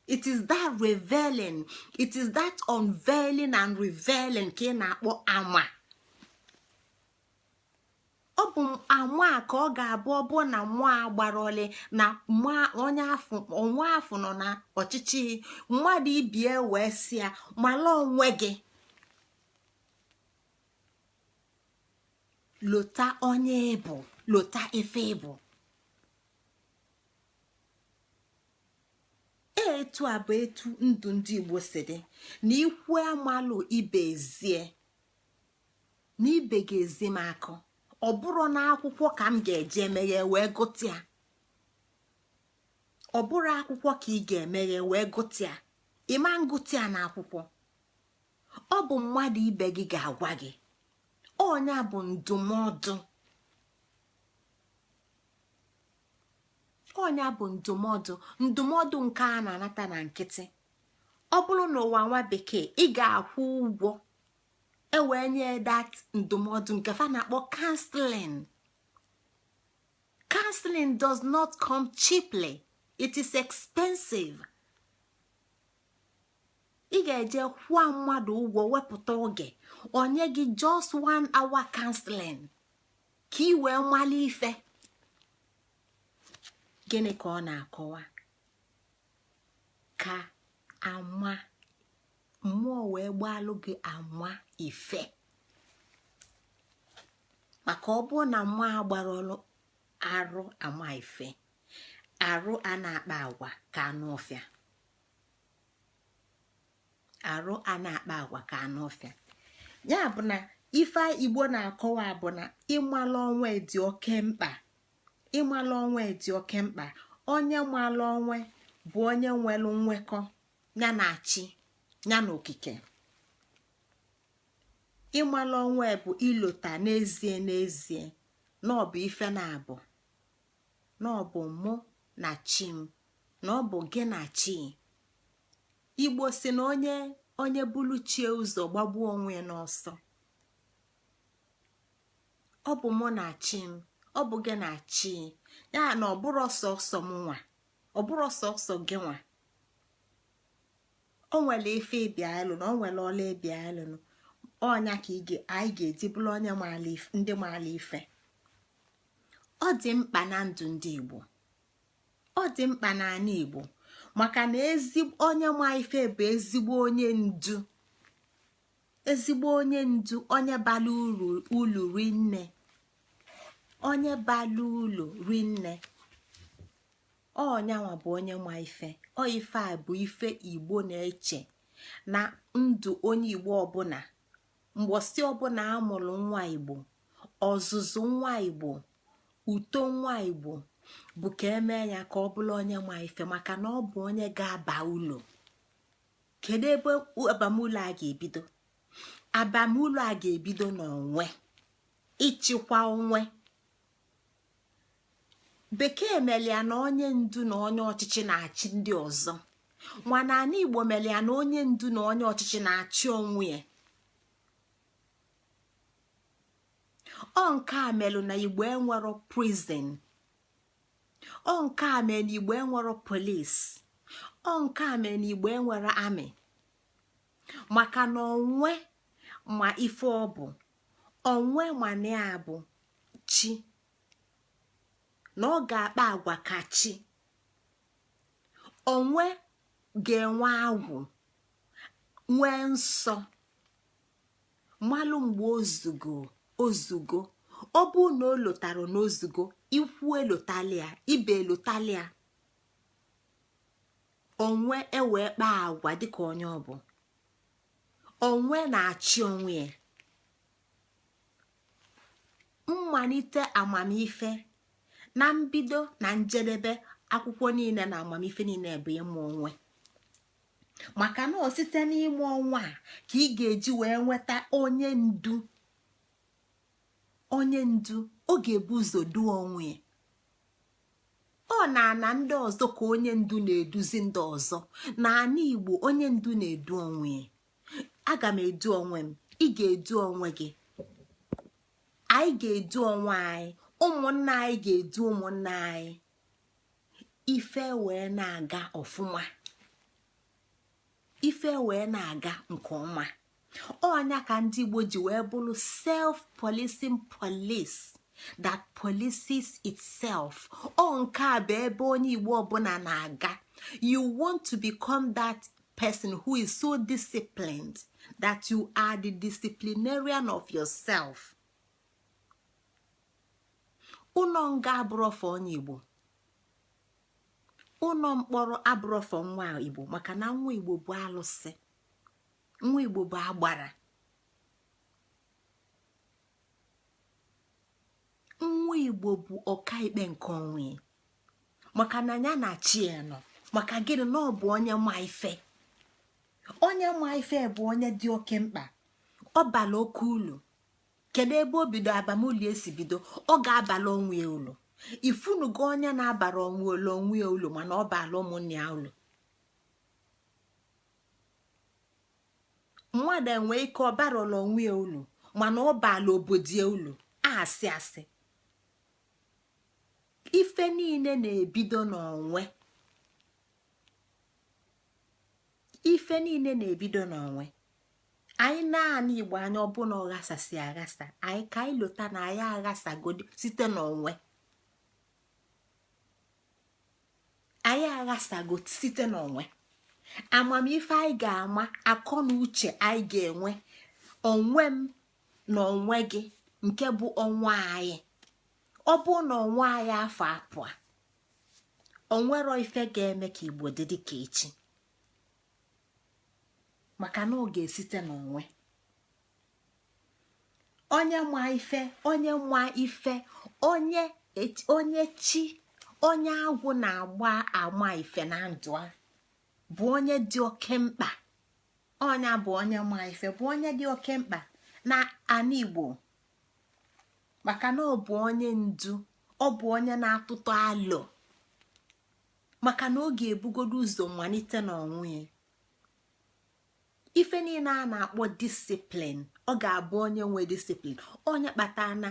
It is that revealing, it is that unveiling and revealing ka ị na-akpọ ama. Ọ bụ ama ka ọ ga-abụ. Ọ bụ na mmụọ agbara ole na onye afụ onwe afụ nọ na ọchịchị mmadụ ibie wee si ya mala onwe gị, lota onye ịbụ, lota ife ịbụ. Etu a bụ etu ndụ ndị Igbo si dị, na ikwu amalụ ibe ezie na ibe ga-ezi m akọ. Ọ bụrụ na akwụkwọ ka m ga-eje emeghe wee gụta ya, ọ bụrụ akwụkwọ ka ị ga-emeghe wee gụta ya, ịma ngụta ya na akwụkwọ. Ọ bụ mmadụ ibe gị ga-agwa gị. Ọnya bụ ndụmọdụ, ọnya bụ ndụmọdụ. Ndụmọdụ nke a na-anata na nkịtị, ọ bụrụ na ụwa nwa bekee, ị ga-akwụ ụgwọ ewee nye that ndụmọdụ nke fa na-akpọ counseling. Counseling does not come cheaply, it is expensive. Ị ga-eje kwụọ mmadụ ụgwọ, wepụta oge onye gị just one hour counseling ka ị wee mali ife. Gịnị ka ọ na-akọwa? Ka ama mmụọ wee gbaalụ gị ama ife. Maka ọ bụrụ na mmụọ agbara ọlụ arụ ama ife, arụ a na-akpa agwa ka anụ ọfịa, arụ a na-akpa agwa ka anụ ọfịa. Ya bụ na ife Igbo na-akọwa bụ na ịmalụ onwe dị oke mkpa. Ịmalụ onwe dị oke mkpa. Onye malụ onwe bụ onye nwere nwekọ ya na chi ya na okike. Ịmalụ onwe bụ ilota n'ezie n'ezie na ọ bụ ife na-abụ. Na ọ bụ mụ na chi m, na ọ bụ gị na chi. Igbo si na onye bulu chie ụzọ gbagbuo onwe ya n'ọsọ. Ọ bụ mụ na chi m, ọ bụ gị na chi ya, na ọ bụrụ sọsọ m nwa, ọ bụrụ sọsọ gị nwa. O nwere ife ịbịa elu na o nwere ọla ịbịa elu ọnya ka anyị ga-eji bụrụ onye ndị maala ife. Ọ dị mkpa na ndụ ndị Igbo, ọ dị mkpa n'ala Igbo, maka na onye ma ife bụ ezigbo onye ndu, ezigbo onye ndu, onye bara uru ulu rinne, onye bara ulu rinne. Ọnyanwa bụ onye ma ife. Ọ ife a bụ ife Igbo na-eche na ndụ onye Igbo ọbụla. Mgbọsị ọbụla amụrụ nwa Igbo, ọzụzụ nwa Igbo, uto nwa Igbo bụ ka emee ya ka ọ bụrụ onye ma ife, maka na ọ bụ onye ga-aba ụlọ. Kedu ebe abamụlọ a ga-ebido? Abamụlọ a ga-ebido n'onwe, ịchịkwa onwe. Bekee melia na onye ndu na onye ọchịchị na-achị ndị ọzọ, mana ala Igbo melia na onye ndu na onye ọchịchị na-achị onwe ya. Ọ nke a melụ na Igbo enwero prison, ọ nke a mere na Igbo enwero police, ọ nke a mere na Igbo enwero army, maka na onwe ma ife ọ bụ, onwe ma na ya bụ chi, na ọ ga-akpa agwa ka chi. Onwe ga-enwe agwụ, nwee nsọ, malụ mgbe ozugo ozugo. Ọ bụ na o lotara na ozugo, ikwu elotalia, ibe elotalia, onwe ewee kpaa agwa dịka onye ọ bụ. Onwe na-achị onwe ya. Mmalite amamife na mbido na njedebe akwụkwọ niile na amamife niile bụ ịmụ onwe, maka na ọ site n'ịmụ onwe a ka ị ga-eji wee nweta onye ndu. Onye ndu ọ ga-ebu ụzọ duo onwe ya. Ọ na-ana ndị ọzọ ka onye ndu na-eduzi ndị ọzọ. Na ana Igbo, onye ndu na-edu onwe ya. Aga m edu onwe m, ị ga-edu onwe gị, anyị ga-edu onwe anyị, ụmụnna anyị ga-edu ụmụnna anyị, ife wee na-aga ọfụma, ife wee na-aga nke ọma. Ọnya ka ndị Igbo ji wee bụrụ self-policing police that polices itself. Ọ nke a bụ ebe onye Igbo ọbụla na-aga. You want to become that person who is so disciplined that you are the disciplinarian of yourself. Ụlọ nga abụrọfọ onye Igbo, ụlọ mkpọrọ abụrọfọ nwa Igbo, maka na nwa Igbo bụ alụsị, nwa Igbo bụ agbara, nwa Igbo bụ ọkaikpe nke onwe, maka na ya na chi ya nọ. Maka gịnị? Na ọ bụ onye ma ife. Onye ma ife bụ onye dị oke mkpa, ọ bala oke ulu. Kedu ebe o bido abamulu esi bido? Ọ ga-abala onwe ya ulu. Ifunugo onye na-abara onwe olu onwe ya ulu, mana ọ baala ụmụnne ya ulu. Mmadụ enwee ike ọ barala onwe ya ulu, mana ọ baala obodo ya ulu. Asị asị, ife niile na-ebido n'onwe, ife niile na-ebido n'onwe anyị. Naanị Igbo anya ọbụla ọ ghasasị aghasa anyị, ka anyị lota na anyị aghasagodi site n'onwe anyị. Aghasago site n'onwe. Amamife anyị ga-ama, akọ na uche anyị ga-enwe, onwe m na onwe gị, nke bụ onwe anyị. Ọ bụ na onwe anyị afọ apụa, onwero ife ga-eme ka Igbo dị dị ka echi, maka na ọ ga-esite n'onwe. Onye ma ife, onye ma ife, onye onye chi, onye agwụ na-agba ama ife na ndụ a bụ onye dị oke mkpa. Onye bụ onye ma ife bụ onye dị oke mkpa na ana Igbo, maka na ọ bụ onye ndu, Ọ bụ onye na-atụtụ alo, maka na ọ ga-ebugodo ụzọ malite n'onwe ya. Ife niile a na-akpọ discipline, ọ ga-abụ onye nwe discipline, onye kpatara na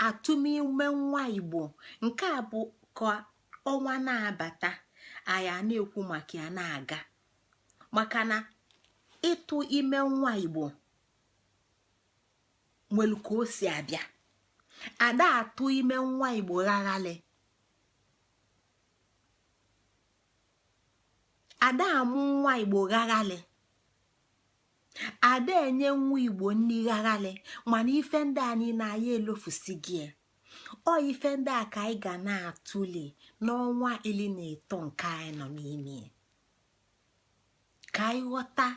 atụmime nwa Igbo. Nke a bụ ka ọnwa na-abata, anyị a na-ekwu maka ya na-aga, maka na ịtụ ime nwa Igbo nwere ka o si abịa. Ada atụ ime nwa Igbo ghaghali, ada amụ nwa Igbo ghaghali, ada enye nwa Igbo nni ghaghali. Mana ife ndị a niile anyị elofusigo. Ọ ife ndị a ka anyị ga na-atụle n'ọnwa 13 nke anyị nọ n'ime, ka anyị ghọta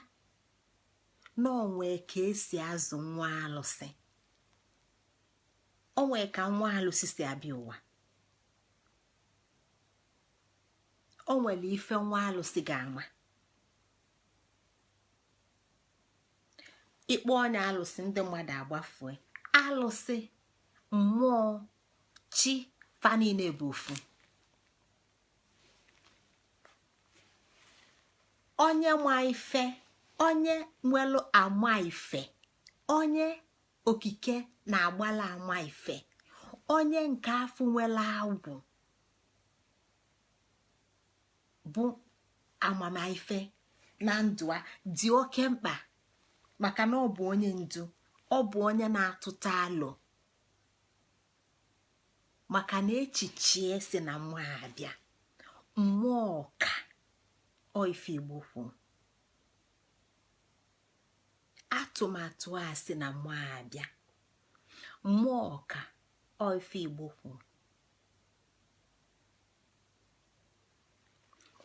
na o nwe ka esi azụ nwa alụsị, o nwe ka nwa alụsị si abịa ụwa, o nwere ife nwa alụsị ga-ama. Ị kpọọ onye alụsị, ndị mmadụ agbafue. Alụsị, mmụọ, chi, fa niile bụ ofu. Onye ma ife, onye nwelu ama ife, onye okike na-agbala ama ife, onye nke afụ nwere agwụ bụ amamife na ndụ a dị oke mkpa, maka na ọ bụ onye ndu, ọ bụ onye na-atụta alo, maka na echiche si na mmụọ abịa. Mmụọ ka ọ ife Igbo kwu, atụmatụ a si na mmụọ abịa. Mmụọ ka ọ ife Igbo kwu.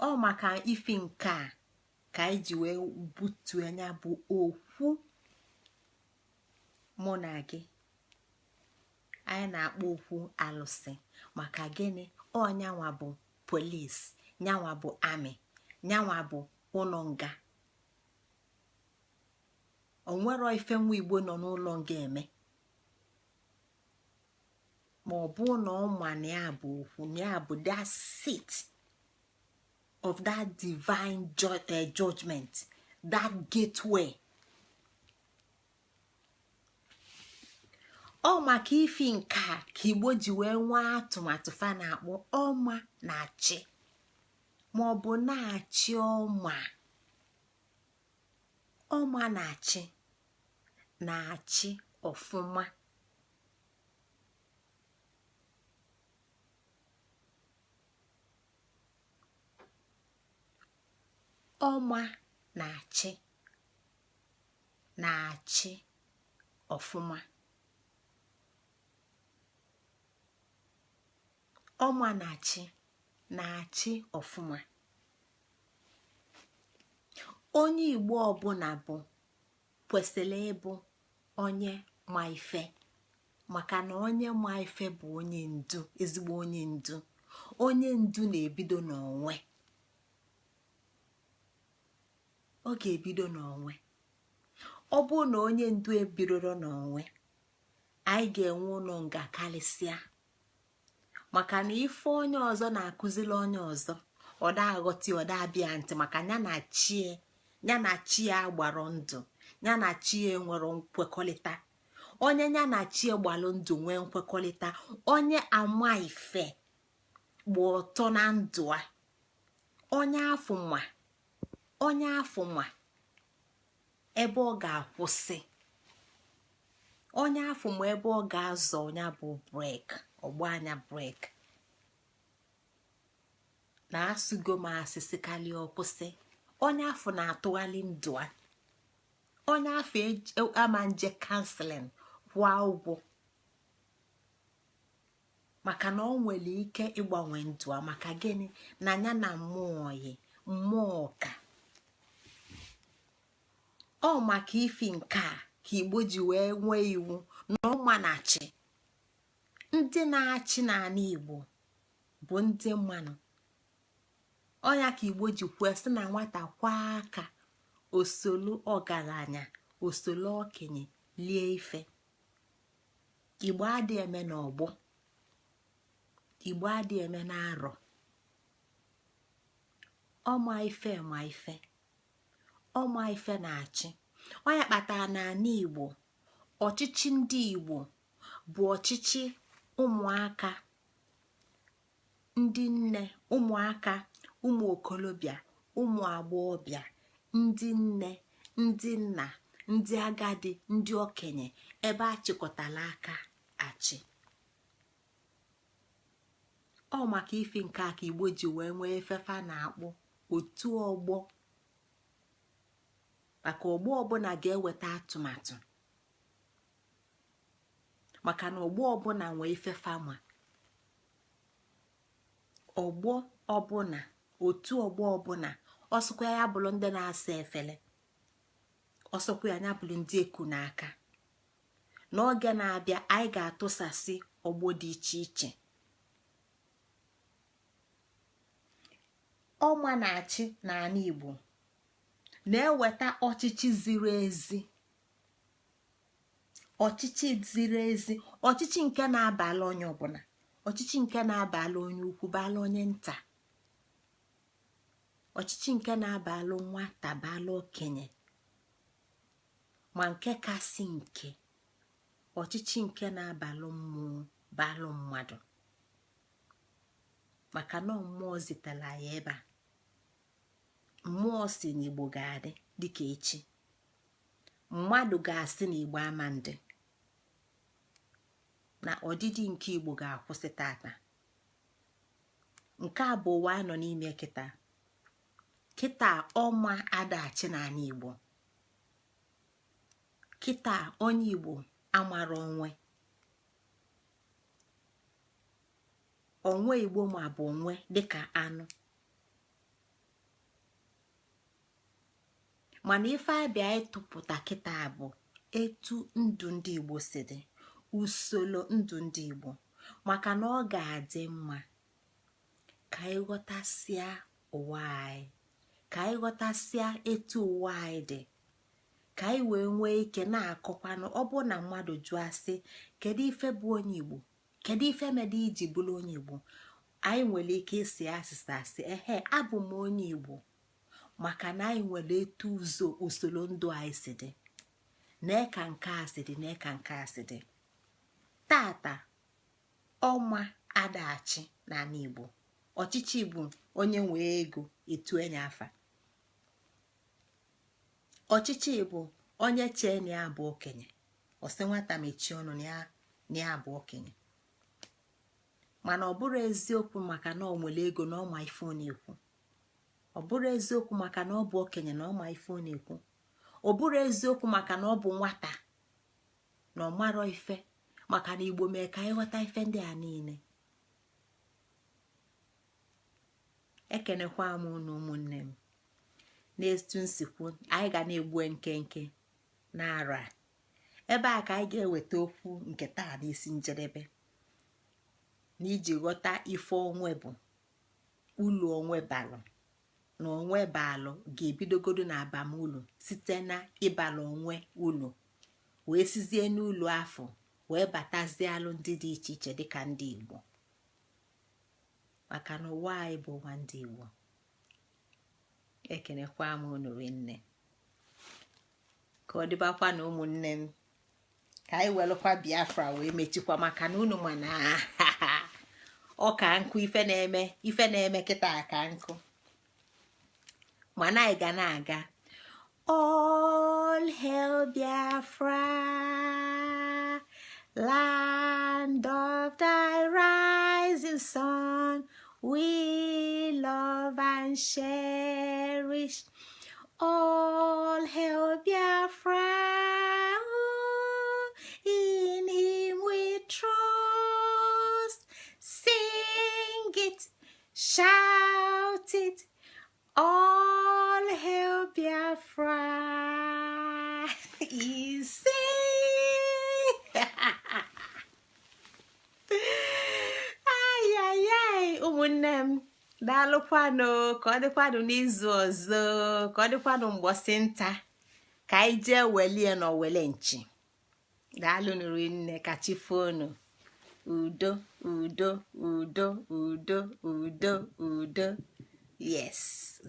Ọ maka ife nke a ka anyị ji wee butuo anya bụ okwu mụ na gị anyị na-akpọ okwu alụsị. Maka gịnị? Ọ nyanwa bụ police, nyanwa bụ army, nyanwa bụ ụlọ nga. O nwero ife nwa Igbo nọ n'ụlọ nga eme ma ọ bụ na ọ ma na ya bụ okwu, na ya bụ that seat of that divine judgment, that gateway. Ọ maka ife nke a ka Igbo ji wee nwee atụmatụ fa na-akpọ ọma na-achị, ma ọ bụ na-achị ọma. Ọma na-achị, na-achị ọfụma. Ọma na-achị, na-achị ọfụma. Ọma na-achị, na-achị ọfụma. Onye Igbo ọbụla bụ kwesịrị ịbụ onye ma ife, maka na onye ma ife bụ onye ndu, ezigbo onye ndu. Onye ndu na-ebido n'onwe, ọ ga-ebido n'onwe. Ọ bụrụ na onye ndu ebidoro n'onwe, anyị ga-enwe ụlọ nga karịsịa, maka na ife onye ọzọ na-akụziri onye ọzọ, ọ da aghọta, ọ da abịa ntị, maka ya na chie, ya na chi ya gbara ndụ, ya na chi ya nwere nkwekọrịta. Onye ya na chi ya gbalụ ndụ nwee nkwekọrịta, onye ama ife gba ọtọ na ndụ a, onye afụ ma, onye afụ ma ebe ọ ga-akwụsị, onye afụ ma ebe ọ ga-azọ ya bụ brake, ọgba anya brake na asụgo m asịsị karịa ọkwụsị. Onye afụ na-atụgharị ndụ a, onye afụ ama nje counseling kwụọ ụgwọ, maka na ọ nwere ike ịgbanwe ndụ a. Maka gịnị? Na ya na mmụọ yi mmụọ ka ọ. Maka ifi nke a ka Igbo ji wee nwee iwu na ọma na-achị. Ndị na-achị n'ala Igbo bụ ndị mmanụ ọnya ka Igbo ji kwuo sị na nwata kwaa aka, osolu ọgaranya, osolu okenye lie ife. Igbo adịghị eme n'ọgbọ. Igbo adị eme na-arọ. Ọma ife ma ife, ọma ife na-achị. Onye kpatara na ala Igbo, ọchịchị ndị Igbo bụ ọchịchị ụmụaka, ndị nne, ụmụaka, ụmụ okolobịa, ụmụ agbọghọbịa, ndị nne, ndị nna, ndị agadi, ndị okenye, ebe a chịkọtala aka achị. Ọ maka ife nke a ka Igbo ji wee nwee efefa na-akpọ otu ọgbọ, maka ọgbọ ọbụla ga-eweta atụmatụ, maka na ọgbọ ọbụla nwee ifefa ma ọgbọ ọbụla, otu ọgbọ ọbụla. Ọsọkwa ya bụrụ ndị na-asa efele, ọsọkwa ya bụrụ ndị eku n'aka. N'oge na-abịa, anyị ga-atụsasị ọgbọ dị iche iche. Ọma na-achị n'ala Igbo na-eweta ọchịchị ziri ezi, ọchịchị ziri ezi, ọchịchị nke na-abala onye ọbụla, ọchịchị nke na-abala onye ukwu, bala onye nta, ọchịchị nke na-abalụ nwata, bala okenye, ma nke kasị nke, ọchịchị nke na-abalụ mmụọ, balụ mmadụ, maka na mmụọ zitere ya ebe a. Mmụọ si na Igbo ga-adị dịka echi, mmadụ ga-asị na Igbo ama ndị na ọdịdị nke Igbo ga-akwụsị tata. Nke a bụ ụwa anyị nọ n'ime kịta. Kịta, ọma adachi n'ala Igbo. Kịta, onye Igbo amara onwe onwe. Igbo ma bụ onwe dịka anụ. Mana ife abịa ịtụpụta kịta bụ etu ndụ ndị Igbo si dị, usoro ndụ ndị Igbo, maka na ọ ga-adị mma ka anyị ghọtasịa ụwa anyị, ka anyị ghọtasịa etu ụwa anyị dị, ka anyị wee nwee ike na-akọkwanụ. Ọ bụ na mmadụ jụọ asị, "Kedu ife bụ onye Igbo? Kedu ife mede iji bụrụ onye Igbo?" anyị nwere ike isi asịsa asị, "Ehe, abụ m onye Igbo maka na anyị nwere etu ụzọ usoro ndụ anyị si dị, nee ka nke a si dị, nee ka nke a si dị." Tata, ọma adachi n'ala Igbo. Ọchịchị bụ onye nwee ego etu enye afa. Ọchịchị bụ onye chee na ya bụ okenye, ọsị nwata mechie ọnụ na ya bụ okenye. Mana ọ bụrụ eziokwu maka na ọ nwere ego na ọma ife ọ na-ekwu. Ọ bụrụ eziokwu maka na ọ bụ okenye na ọma ife ọ na-ekwu. Ọ bụrụ eziokwu maka na ọ bụ nwata na ọ marọ ife, maka na Igbo mee ka anyị ghọta ife ndị a niile. Ekenekwa m unu, ụmụnne m. N'etu nsikwu, anyị ga na-egbu nkenke na-ara ebe a ka anyị ga-eweta okwu nke taa n'isi njedebe, n'iji ghọta ife onwe bụ ulu onwe balụ, na onwe balụ ga-ebidogodo na abamulu site na ịbala onwe ulu, wee sizie n'ụlọ afọ wee batazialụ ndị dị iche iche dịka ndị Igbo, maka na ụwa anyị bụ ụwa ndị Igbo. Ekenekwa m unu rinne. Ka ọ dịbakwa na ụmụnne m, ka anyị welụkwa Biafra wee mechikwa, maka na unu ma na ọ ka nkụ ife na-eme, ife na-eme kịta ka nkụ, mana anyị ga na-aga. All hail Biafra, land of the rising sun we love and cherish. All hail Biafra, in him we trust. Sing it, shout it, all hail Biafra. Ise! Ayayay, ụmụnne m, daalụkwanụ. Ka ọ dịkwanụ n'izu ọzọ, ka ọ dịkwanụ mgbọsị nta, ka anyị jee welie na owele nchi. Daalụ nụrụ nne, ka chi foonu. Udo, udo, udo, udo, udo, udo. Yes.